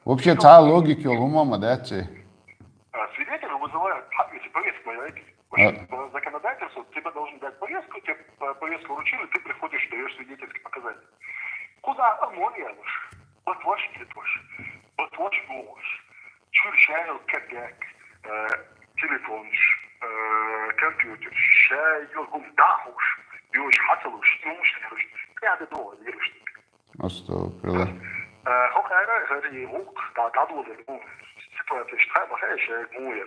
вообще, ца логика лума ма даци. А, свидетель вызывает, а, если повестка моя, это, в общем, по законодательству тебе должен дать повестку, тебе, э, повестку вручили, ты приходишь, даёшь свидетельские показания. Куда ОМОН я лучше? Вот ваш, вот ваш. Вот ваш голос. Чур шайл кадяк, э, телефон, э, компьютер, шайл гум дахуш, юш хаталуш, юш нерушник. Я да дола нерушник. Астагфирулла. Э, хок айра, хари, хок, да, да, да, да, ситуация, что, бахая, шай, муя.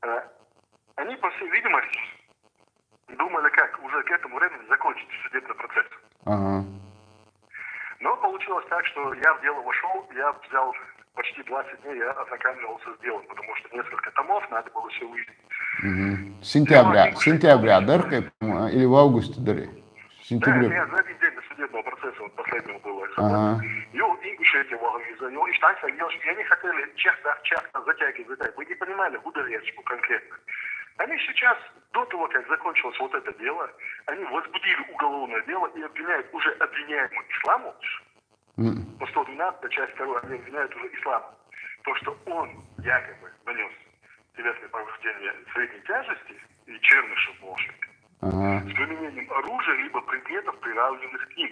Э, они, по всей видимости, думали, как уже к этому времени закончится судебный процесс. Ага. Но получилось так, что я в дело вошёл, я взял почти двадцать дней, я ознакомливался с делом, потому что несколько томов надо было всё выяснить. Мгм. Сентября, сентября, да, или в августе, да? Сентября. Да, нет, за один день до судебного процесса, вот последнего было. Ага. Ё, и Ингушетия, Вагавиза, ё, и Штайса, ё, и они хотели честно, честно затягивать, затягивать. Вы не понимали, куда я, типа, конкретно. Они сейчас, до того, как закончилось вот это дело, они возбудили уголовное дело и обвиняют уже обвиняемого Исламу. Мгм. По сто двенадцатой, часть второй, они обвиняют уже Ислама. То, что он якобы нанёс телесные повреждения средней тяжести и Чернышев, в общем, ага, с применением оружия либо предметов, приравненных к ним.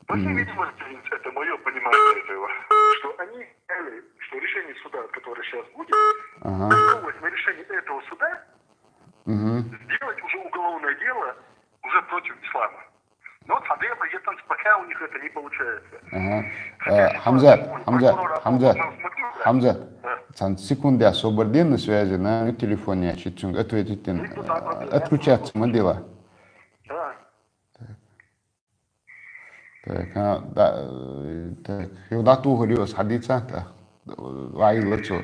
По всей видимости, это моё понимание этого, что они взяли, что решение суда, которое сейчас будет, ага, основываясь на решении этого суда, мгм, сделать уже уголовное дело уже против Ислама. Но вот, соответственно, пока у них это не получается. Ага. Э, Хамзат, Хамзат, Хамзат, Хамзат. Цан секунда собрдин на связи, на телефоне, чуть-чуть ответить. Отключаться, ма дела. Да. Так, а, да, э, так, югдату хуриос хадица, так, вай лацо.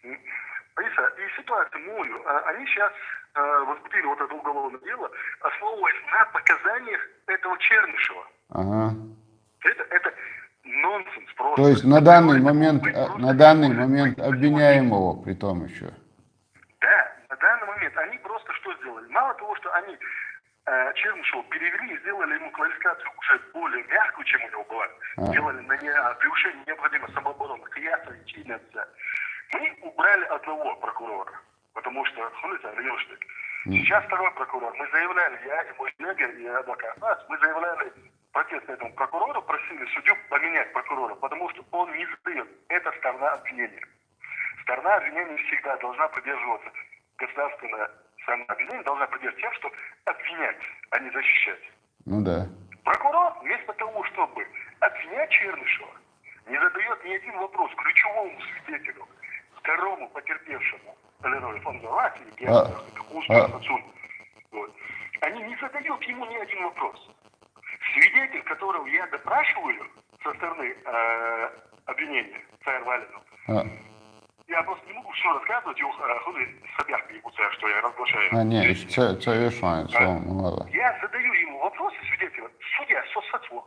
Иса, и ситуация мою, а, они сейчас, э, возбудили вот это уголовное дело, основываясь на показаниях этого Чернышева. Ага. Это, это нонсенс просто. То есть на данный момент, э, на данный момент обвиняемого при том ещё. Да, на данный момент они просто что сделали? Мало того, что они, э, Чернышева перевели и сделали ему квалификацию уже более мягкую, чем у него была. А. Сделали на не-, а, превышение необходимой самообороны, кияса и чинятся. Мы убрали одного прокурора, потому что, ну, это Леошник. Сейчас второй прокурор. Мы заявляли, я и мой коллега, и адвокат, а, мы заявляли, про-, Естественно, этому прокурору просили судью поменять прокурора, потому что он не задает. Это сторона обвинения. Сторона обвинения всегда должна придерживаться государственного самообвинения, должна придерживаться тем, что обвинять, а не защищать. Ну да. Прокурор, вместо того, чтобы обвинять Чернышева, не задает ни один вопрос ключевому свидетелю, второму потерпевшему, Лерону фон Галати, А, Герцогу, а. Фацун. Вот. Они не задают ему ни один вопрос. Свидетель, которого я допрашиваю со стороны э, обвинения, Царь Валина, А, я просто не могу все рассказывать, его э, хули собяк ему, что я разглашаю. а, не, це, це я знаю, це, ну ладно. Я задаю ему вопросы свидетеля. Судья, что с этого?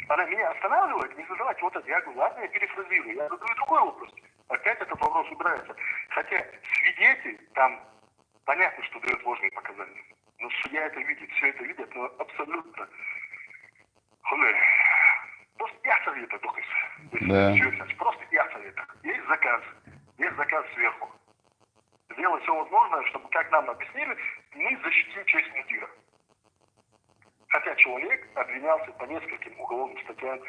Она меня останавливает, не задавать вот это. Я говорю, ладно, я перефразирую. Я задаю другой вопрос. Опять этот вопрос убирается. Хотя свидетель там понятно, что дает ложные показания. Но судья это видит, все это видят, но абсолютно. Хули. Просто я совета, доктор. Да. Просто я совета. Есть заказ. Есть заказ сверху. Сделать все возможное, чтобы, как нам объяснили, мы защитим честь мудира. Хотя человек обвинялся по нескольким уголовным статьям.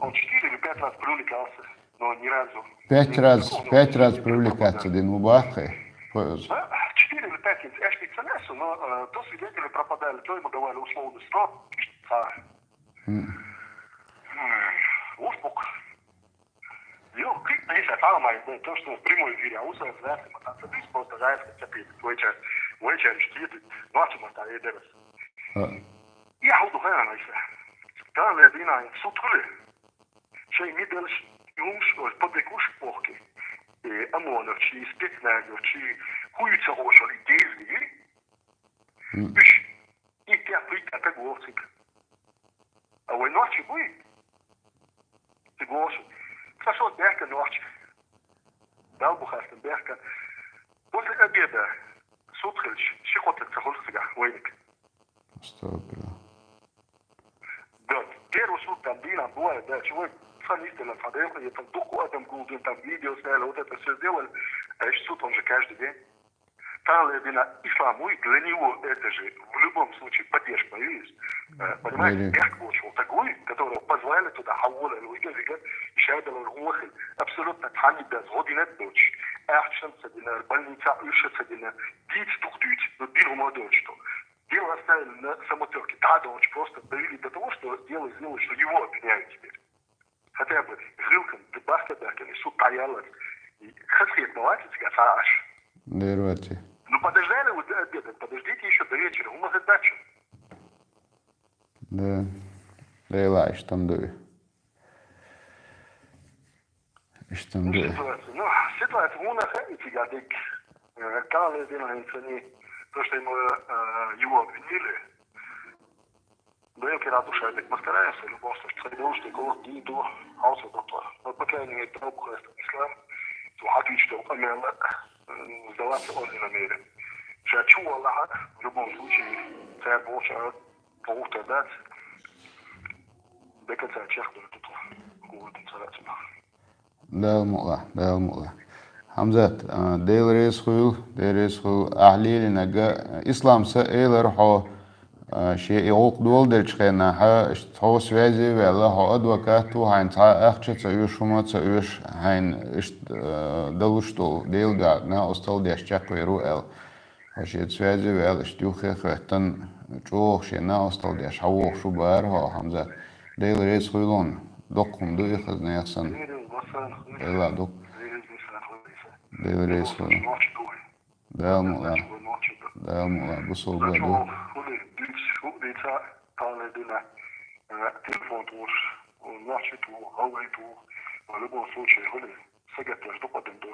Он четыре или пять раз привлекался, но ни разу. Пять не раз, пришёл, но пять раз не привлекаться, пропадал. Дин Мубахи. Поз. Да, четыре или пять, я ж не согласен, но э, то свидетели пропадали, то ему давали условный срок. А, М. м, уж бог. Йо, ты, если самое, да, то, что в прямой эфире, а у нас, знаешь, мы там садись, просто знаешь, как тебе, вечер, вечер, что ты, ночью мы там, и дерс. А, Я буду хана, знаешь. Там я дина, сутулы. Шей мидельш, юмш, ой, подекуш, похки. И ОМОНовчи, и спецназовчи, хуются гошел, и дезли, м, иш, и тебя прийти, а так вовсик. А вой ночи будет? Ты гошел. Сошел бяка ночи. Дал бухастым бяка. После обеда Сутхельч, щекоток цахольцыга, войник. Астагфирулла. Да, первый суд там дина бывает, да, человек сам истинно смотрел, я там доку этом Гулдин, там видео сняли, вот это все сделали, а еще суд он же каждый день. Там дина ислам, и для него это же в любом случае поддержка есть. Э, Понимаете, Мгм. Бяк вот такой, которого позвали туда, Хаула, Луига, Вига, Шайдал, Рухин, абсолютно тхани без годинет дочь. Ахшен садина, больница, Уша садина, дить, дух дить, но дин ума дочь, что дело оставили на самотёке. Да, да, очень просто довели до того, что дело сделали, что его обвиняют теперь. Хотя бы Гилкин, Дебахта Бякин, и суд Таялас, и Хасхет Малатис, Гасааш. Дервати. Ну, подождали вот до обеда, подождите еще до вечера, у нас задача. Да. Лейла, иштандуй. Иштандуй. Ситуация. Ну, ситуация, у нас, видите, я так, э, Каледина, то, что ему, э, его обвинили, да, я кира душа, я так постараюсь, в любом случае, потому что кого не до, а вот это, но, по крайней мере, того, кто ислам, то отвечу, что он, э, сдаваться он не намерен. Сейчас чего Аллаха, в любом случае, царь Божий, кого-то дать, до конца чехнуть тут, кого-то царь. Дал мула, дал мула. Хамзат, а, Дел Рейс хуйл, Дел Рейс хуйл, Ахлили нага, ислам са эйлар хо, а, ше и гук дол дерч хена, ха, ш-, хо связи вела, хо адвокат ту хайн, ца ахча ца юш, хума ца юш, хайн, ишт, а, далуш ту, Дел га, на остал деш чаквей ру эл. Хо ше связи вела, ишт юхе хветтан, чох ше на остал деш, ха вох шу бар, хо, Хамзат. Дел Рейс хуйлон, док хум ду и хазна яхсан. Эла док. Дел Рейс хуйл. Дал мула. Дал мула, бусул гады. Телефон туш, ночи туш, гавай туш, в любом случае, хули, сагат я жду потом до.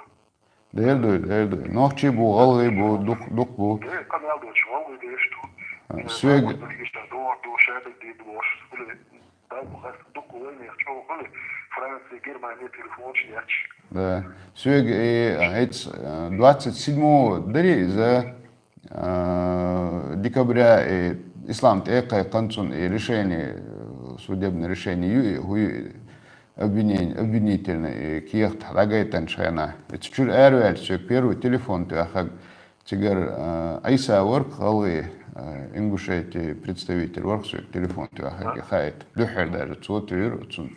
Дердуй, дердуй. Нохчи бу, галгы бу, дук, дук бу. Э, канал дочь, гавай деш ту. А, сюег. Дал бухас, дук, хули, Франция, Германия, телефон, шияч. Да. Сюег, э, эц, э, двадцать седьмого дыри за, э, декабря, э, ислам текай канцун, э, решение, э, судебное решение, ю, э, хуй, э, обвинение, обвинительный, э, киехт хагайтан шайна. Эц чур эрвел сюег первый телефон тюахаг тигер, э, Айса ворк халгы, э, Ингушетии представитель вара-кх соьга телефон тоьхнарг, хаийта. Дуьххьара даже цо туьйхира цунна.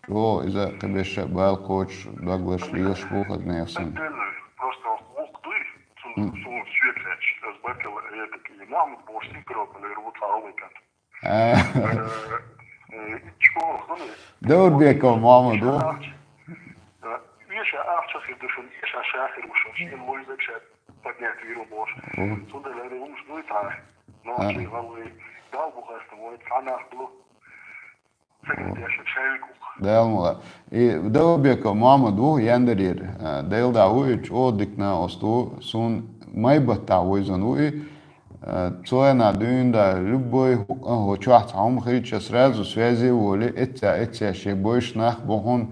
Чо иза кхиберш а бала кхочуш, дог лазаш лелаш бу хаза нехан санна. Просто вокх дуй, цунна, цунна светляча, аз баркалла, я так и Мохьмад бохуш Симферополе ву цхьа гӀалгӀай кӀант. А. Э, э, чо, хуни? Даурбеков Мохьмад ву. Эша ахча, э, эша ахча хир ду шуна, эша ша хир ву шуна, шен войзаг ша поднять виру бохуш. Мгм. Цундела аьлла хӀумаш дуй тхьа. А. Нохчий, гӀалгӀай, Дала бу хастам вай, цхьа нах ду. Сагатдеш шайвиг ву-кх. Дала мукъ лахь. И Даурбеков Мохьмад ву, Яндарера, а, Дела дӀа ву и, чӀогӀа дика накъост ву, суна май баттахь вайзана ву и, а, цо аьнна дуьйна да, любой, а, хӀокху чохь цхьа хӀума хилча, сразу связе волий, эццехь, эццехь шен бойуш нах бу хьуна,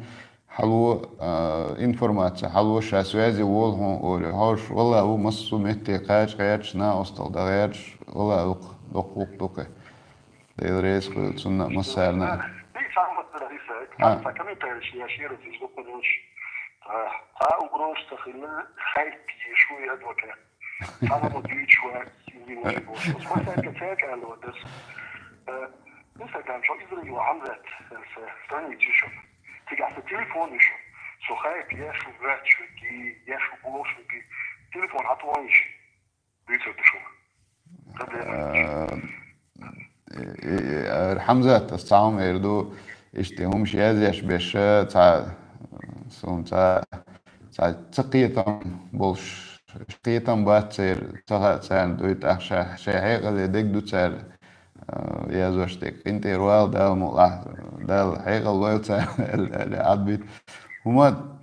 хьало, а, информаци хьало, ша связе волу хьуна олий. Хьовш, валла ву массо а метте кхача гӀерташ, накъосталла дан гӀерташ, валла ву-кх, доккха ву-кх дукха. Дела реза хуьлда цунна а, массарна а. Ди цхьа хӀума ца дара, Иса, а, цхьа комментарий еш яра иза, дукха долуш. Цхьа, цхьа угроза ца хилла, хайп еш ву и адвокат. Цхьа хӀума дуьйцуш вац, иза вай бохуш. Аса массаьрга цаьрга аьлла ван дас. Э, Инстаграм чохь Израилов Хьамзат, э, са страница ю шуна. Цигахь сан телефон ю шуна. Со хайп еш ву, гӀерташ ву, еш ву, бохуш ву, телефон хьатӀаван йиш. Дуьйцур ду шуна. Проблема. Э, э, э, Хьамзат, ас цхьа хӀума эр ду, иштта хӀумаш язъеш берш, цхьа, суна цхьа, цхьа ца кхетам болуш, кхетам бац церан, ца хаьа царна дуй, тӀаккха ша, шайн хьекъале дерг ду цара, э, язъеш дерг. КъинтӀера вала, Дала мукъ лахь, Дала хьекъал лойла царна, аьлла, аьлла, Ӏадбит. ХӀума,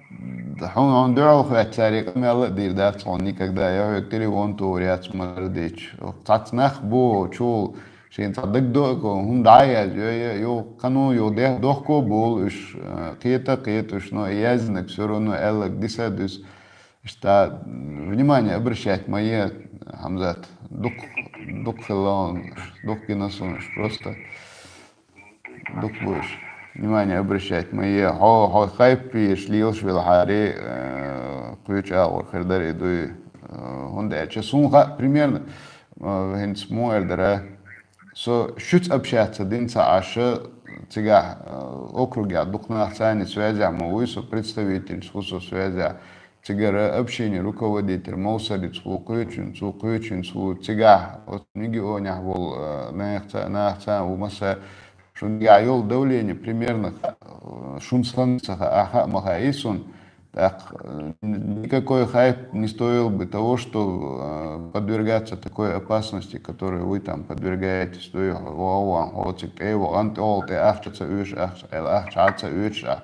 хьуна, хьуна дуьхьал хоьтту, цаьрга къамел а дийр дац хьуна никогда, я хьоьга телефон тухур яц ма-дарра дийцча. Цхьацца нах бу, чул шен цхьа дагадоуьйту, хӀума дӀа а язйо, я, юха кхано, юха дех дохко а болу уьш, э, кхета а кхета уьш, но и яздинарг всё равно аьлларг диса а дуьсу. Иштта, м, внимание обращать ма е, Хьамзат. Дукха, дукха хилла хьуна, дукха гина суна уьш просто. Дукха бу уьш. Внимание обращать ма е. Хьо, хьо хайп еш лелаш велахьара, э, кхечу агӀор хир дара и дуй. Э, хӀунда аьлча суна хаьа примерно, э, хӀинца муха эр дара. Со шуьца общаться дина ца Ӏаш, цигахь, э, округехь дукха нах царна связехь ма вуй, со представительца ву со связехь. Цигара общини руководитель Мовсарица ву, кхечуьнца ву, кхечуьнца ву, цигахь оцу регионехь волу, э, нахаца, нахаца ву масса. Шуна нагахь йолу давление примерно ха-, э, шуна санна ца хаьа, хаьа ма хаьий суна. ТӀаккха, э, никакой хайп не стоил бы того, что, э, подвергаться такой опасности, которой вы там подвергаетесь. Дуй, вон, вон, хьо цига тӀе вахана, тӀехула тӀе ахча ца оьшу ахча, ахча ца оьшу ахьа.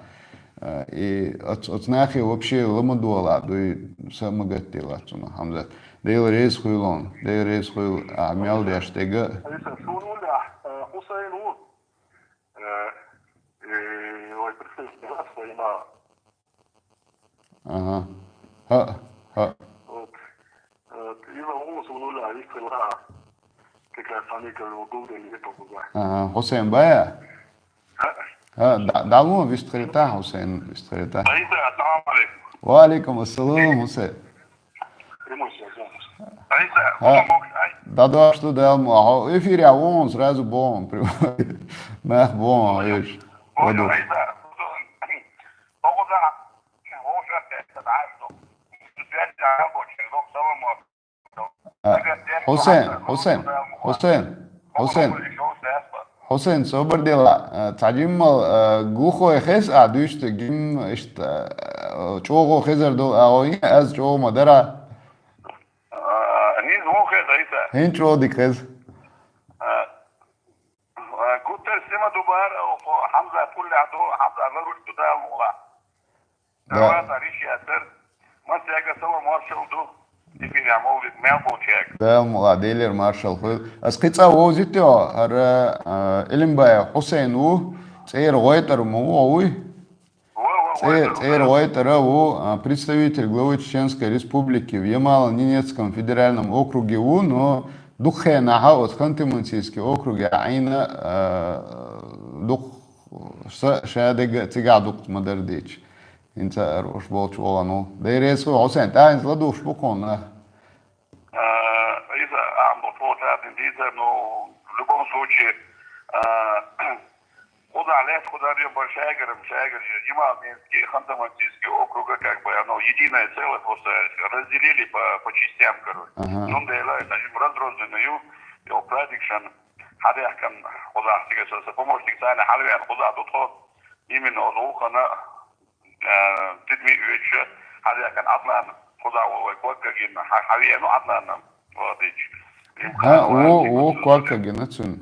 А, и оц-, оцу нахе вообще ла ма долахь, дуй, са а ма гатделахь цунах, Хьамзат. Дела реза хуьлда хьуна, Дела реза хуьлда, ахьа мел деш дерг а. Алиса, суна уллехь, э, Хьусайн ву. Э, э, вай представитель вац вайна. Ага. ХӀаъ, хӀаъ. Вот. Э, иза ву суна уллехь вистхилла. Как раз они, как бы, гулден летом. Ага, Хьусайн бая? ХӀаъ, дӀа-, дӀало вистхилийтахь, Хьусайн, вистхилийтахь. Айса, ассаламу алейкум. Ва алейкум ассалам, Хьусайн. Прямой связь, да. Айса, хӀаъ, дӀадош ду, Дала ма-, хьо эфирехь ву хьуна, сразу боху хьуна, прямой. Нах боху хьуна, веш. Айса, А, Хьусен, Хьусен, Хьусен, Хьусен, Хьусен, собар дела, а, цхьа жиммал, а, глухой хез а дуьйцу, гимма иштта, а, чӀогӀа хезар долу агӀо йин, аз чӀогӀа ма дара. А, хӀинца вон хез, Айса. ХӀинца чӀогӀа дика хез. А, а, гуттар сима дубар, а, Хьамза пуллехь ду, Хьамза ларвуьйту Дала мукъ лахь. Да. Дала риш яцар. Массаьрга салам маршалла ду. Дикинехь мовлид мел болчаьрга. Дала мукъ лахь, Делера маршалла хуьлда. Ас кхин цкъа вовзийта хьо, хӀара, а, Илимбаев Хьусейн ву, цӀера гӀойтӀара ма ву, вуй? Ва, ва, ЦӀе-, гӀойтӀара ву. ЦӀера гӀойтӀара ву, а, представитель главы Чеченской Республики в Ямало-Ненецком федеральном округе ву, но дукха хенахь оцу Ханты-Мансийский округе Ӏийна, а, дукха са, ша дерг а цигахь дукха ма-дарра дийцча. ХӀинца а аруш болчу вогӀун ву. Дела реза хуьлда, Хьусейн, тӀаьхьа хӀинца ладугӀуш бу кхунна. А, иза, а, бу-, Получается, дийцар, ну, в любом случае, а, кхузахь лаьтта кхузахь бара шаьгара, шаьгара, имам Минский, Ханты-Мансийский округа, как бы, оно единое целое, просто разделили по, по частям, короче. Ага. Цундела, это же разрозненное, и праздник шан, хьадаьхкан кхузахь, цига со, со помощник Саня хьалваьнна кхузахь ду тхо, именно оцу гӀуллакхана, э, тидаме оьцуш, хьадаьхкан Ӏадлан кхузахь волу вай ког а гина, хьа-, хьавеана Ӏадлан, Владич. Ха, во, во, ког а гина цуьнан.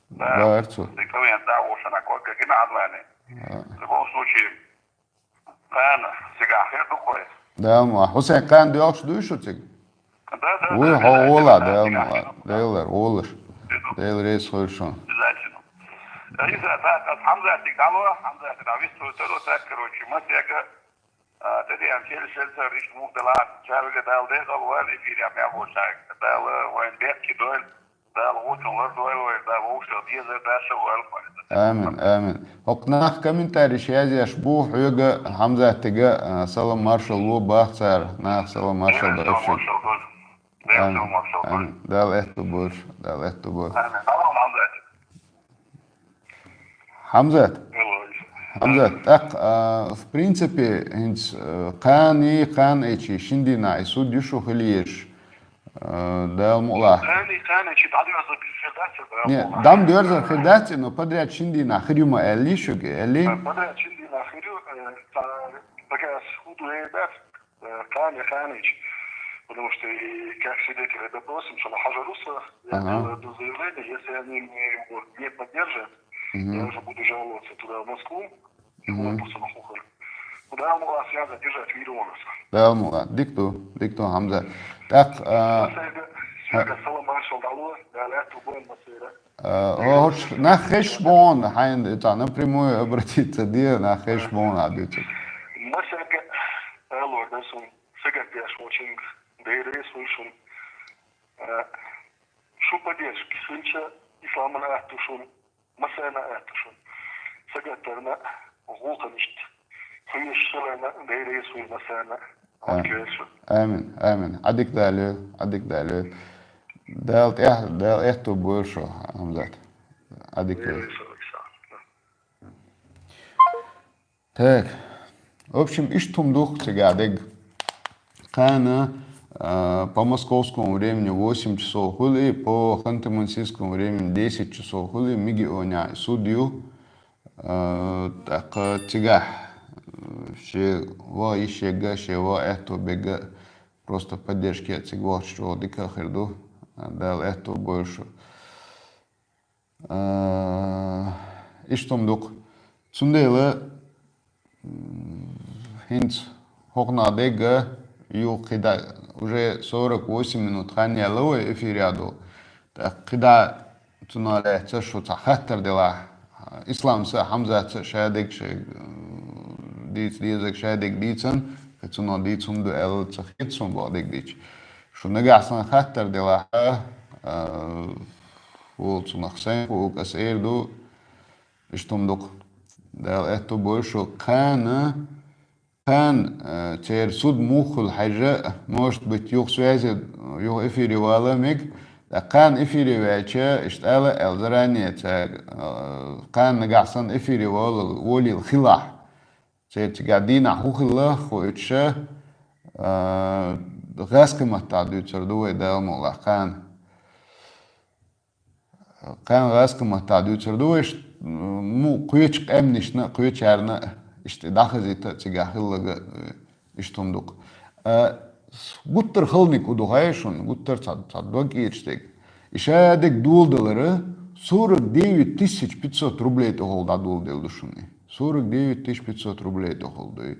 Да. Баьрцу. Дика вен да, вошана ког а гина Ӏадлане. А. В любом случае, кхана цигахь хир ду кхой. Да, ма, Хьусайн, кхана доьлхуш дуй шу цига? Да, да, вуй, да, хьо обязательно, вола, да, Дела ма, цигахь хир ду. Дела лар, волаш. Хир ду. Дела реза хуьлда шуна. Обязательно. Иза, да, ас Хьамзатига дӀало, Хьамзатига дӀавист ву таро, так, короче, масега, а, тӀедеана шел-шел цара иштта муха делахь, ша вига Дала декъал ваьлла эфире мел волчаьрга. Дала вайн бехке дойла, Дала гӀучун лардойла вай, Дала вовшах дезар, дашал ваьлла вай. Амин, амин. ХӀокху нах комментарийш язъеш бу, хьоьга, Хьамзатига, а, салам маршалла боху цара, нах салам маршалла дойла шуьга. Амин. Амин. Дала аьтту бойла шу, Дала аьтту бойла. Амин. Салам, Хьамзатик. Хьамзат. Алло. Хьамзат, тӀаккха, а, в принципе, хӀинца, а, кхана, кхана эчи, шин дийнахь и суд ю шу хила езаш, а, Дала мукъалахь. Кхана, кхана эчи дӀадоьрзур хир дац, Дала мукъалахь. Не, дам доьрзур хир дац, но подряд шин дийнахь хир ю ма аьллий шуьга, аьллий? Подряд шин дийнахь хир ю, э, ца-, пока суд вер дац, э, кхана, кхана эчи. Потому что и как свидетеля допросим, что на хьажа руса, я, ага, делаю одно заявление, если они мне его не поддержат, мгм, я уже буду жаловаться туда, в Москву, и, мгм, буду просто на хухар. Куда ему вас я задержать миллионов? Да, ма, дика ду, дика ду, Хьамзат. ТӀаккха, а, масега, ха- масега салам маршалла дӀало, Дала аьтту бойла масега. А, хӀо-, хӀорш нах хезаш бу хьуна, хьайна и цхьа напрямую обратиться де, нах хезаш бу хьуна, а, дуьйцург. Масега алор дар суна, сагатдеш волчуьнга Дела реза хуьлда шуна. А, шун поддержка хилча, исламана аьтту шуна, массарна аьтту шуна. Сагатдарна, гӀуллакхана иштта хьоьжуш хиларна Дела реза хуьлда массарна. А. Амин, амин. Ӏадика Дала йойла, Ӏадика Дала йойла. Дала тӀехь-, Дала аьтту бойла шу, Хьамзат. Ӏадика йойла. Так. В общем, иштта хӀума ду-кх цигахь дерг. Кхана, а, по московскому времени восемь часов хуьлу и по ханты-мансийскому времени десять часов хуьлу и Мегионехь суд ю. А, тӀаккха цигахь, а, шен вон йиш ерг а, шен вон аьтто берг а, просто поддержке а цига вахча чӀогӀа дика а хир ду. Дала аьтто бойла шу. А, иштта хӀума ду-кх. Цундела, м, хӀинца хӀокхунах дерг а юха кхидӀа, уже сорок восемь минут хан яьлла вай эфире а ду. ТӀаккха кхидӀа цунах лаьцна шу цхьа хаттар делахь, Исламца а, Хьамзатца а ша дерг шайга, м, дийца дезарг ша дерг дийцина, кхин цунах дийца хӀума ду аьлла ца хета суна боху дерг дийцча. Шу нагахь санна хаттар делахь, а, волу цунах сайн хуург аса эр ду, иштта хӀума ду-кх. Дала аьтто бойла шу. Кхана, кхана, а, церан суд муха хуьлу хьаьжжа, может быть, юха связи, юха эфире вала мега, ткъа кхана эфире ваьлча, иштта ала аьлла заранее цаьрга, а, кхана нагахь санна эфире волал-, волийла хилахь. Церан цигахь дийнахь хӀун хилла, хӀун оьцуш, а, гӀаскхи маттахь дуьйцур ду вай Дала мукъалахь кхана. Кхана гӀаскхи маттахь дуьйцур ду вай, ш-, м, кхечу къаьмнашна а, кхечарна а иштта дӀахазийта а цигахь хилларг а, иштта хӀума ду-кх. А, гуттар а халаниг хӀун ду хаьий шуна, гуттар а цхьа, цхьа дог эцаш дерг. И ша дерг доладалар сорок девять тысяч пятьсот рублей тӀехула дӀадоладелла ду шуна и. Сорок девять тысяч пятьсот рублей тӀехула ду и.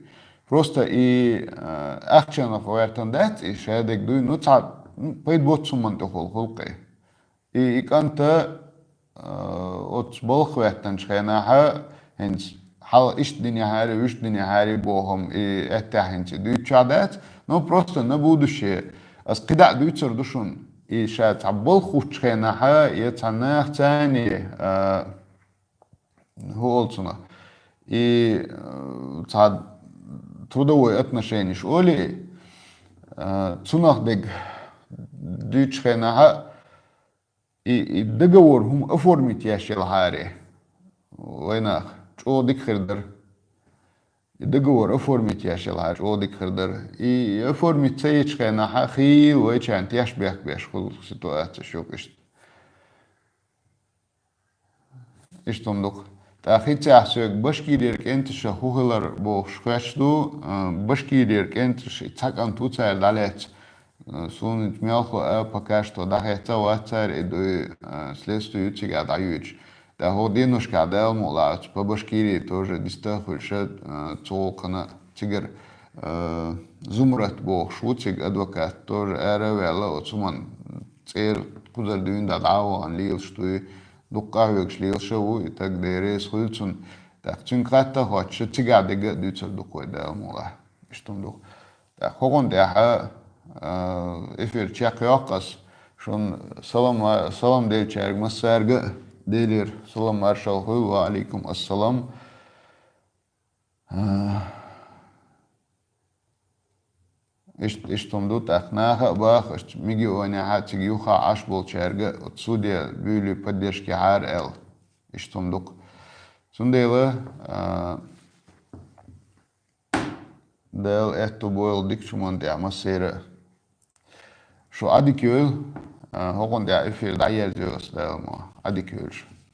Просто и, а, ахчанах гӀоьртина дац и, ша дерг дуй, ну, цхьа, ну, пайда боццу хӀуманна тӀехула хуьлу-кх и. И, и кӀанта, а, оццу балха хӀоьттинчу хенахь, хӀинца хьалха иштта динехьара, вуьшта динехьара бохам, и аьттехьа хӀинца и дуьйцучохь дац, но просто на будущее. Ас кхидӀа а дуьйцур ду шуна. И ша цхьа балха хӀуттучу хенахь, я цхьа нах царний, а, хӀун олу цунах? И, э, цхьа трудовой отношениш олий, э, цунах дерг дуьйцучу хенахь, И, и договор хӀума оформить еш елахьара, вайнах, чӀогӀа дика хир дара. И договор оформить еш елахьара, чӀогӀа дика хир дара. И оформить ца ечу хенахь, хийла вайчарна теш бехк беш хуьлу ситуацеш юкъа иштта. Иштта хӀума ду-кх. ТӀаккха хӀинццехь соьга Башкирера кӀенташа хӀун хилар бохуш хоьттуш ду, а, Башкирера кӀенташ и цхьа кӀант ву цара дӀалаьцна, а, суна мелхо а пока что дӀахецна а вац цара, и дуй, а, следствие ю цигахь дӀайоьдуш. ТӀаккха хӀокху деношкахь Дала мукъ лахь оцу по Башкирии тоже диста а хуьлуш, а, цу гӀуллакхана цигара, а, Зумрат бохуш ву цига адвокат, тоже ара а ваьлла, оцу хӀуманна цӀера кхузара дуьйна дӀа а вахана лелаш ду и, дуккха а хьоьгуш лелаш а ву и стаг, Дела реза хуьлда цунна. ТӀаккха цуьнга хатта а хоттуш, цигахь дерг а дуьйцур ду-кх вай, Дала мукъ лахь. Иштта хӀума ду-кх. ТӀаккха хӀокхунна тӀехь, а, эфир чекхйоккху ас, шуна салам, салам деллачаьрга массаьрга а Делера салам маршалла хуьлда, ва Ӏалайкум ассалам. А, Иштта, иштта хӀума ду, тӀаккха наха а боху, иштта мегионехьа цига юха Ӏаш болчаьрга оцу суде буьйлий поддержкехьара аьлла. Иштта хӀума ду-кх. Цундела, а, Дала аьтто бойла дикачу хӀуманна тӀехь массеран а. Шу Ӏадика йойла, а, хӀокхунна тӀехь эфир дӀаерзайо ас, Дала мукъ лахь. Ӏадика йойла шу.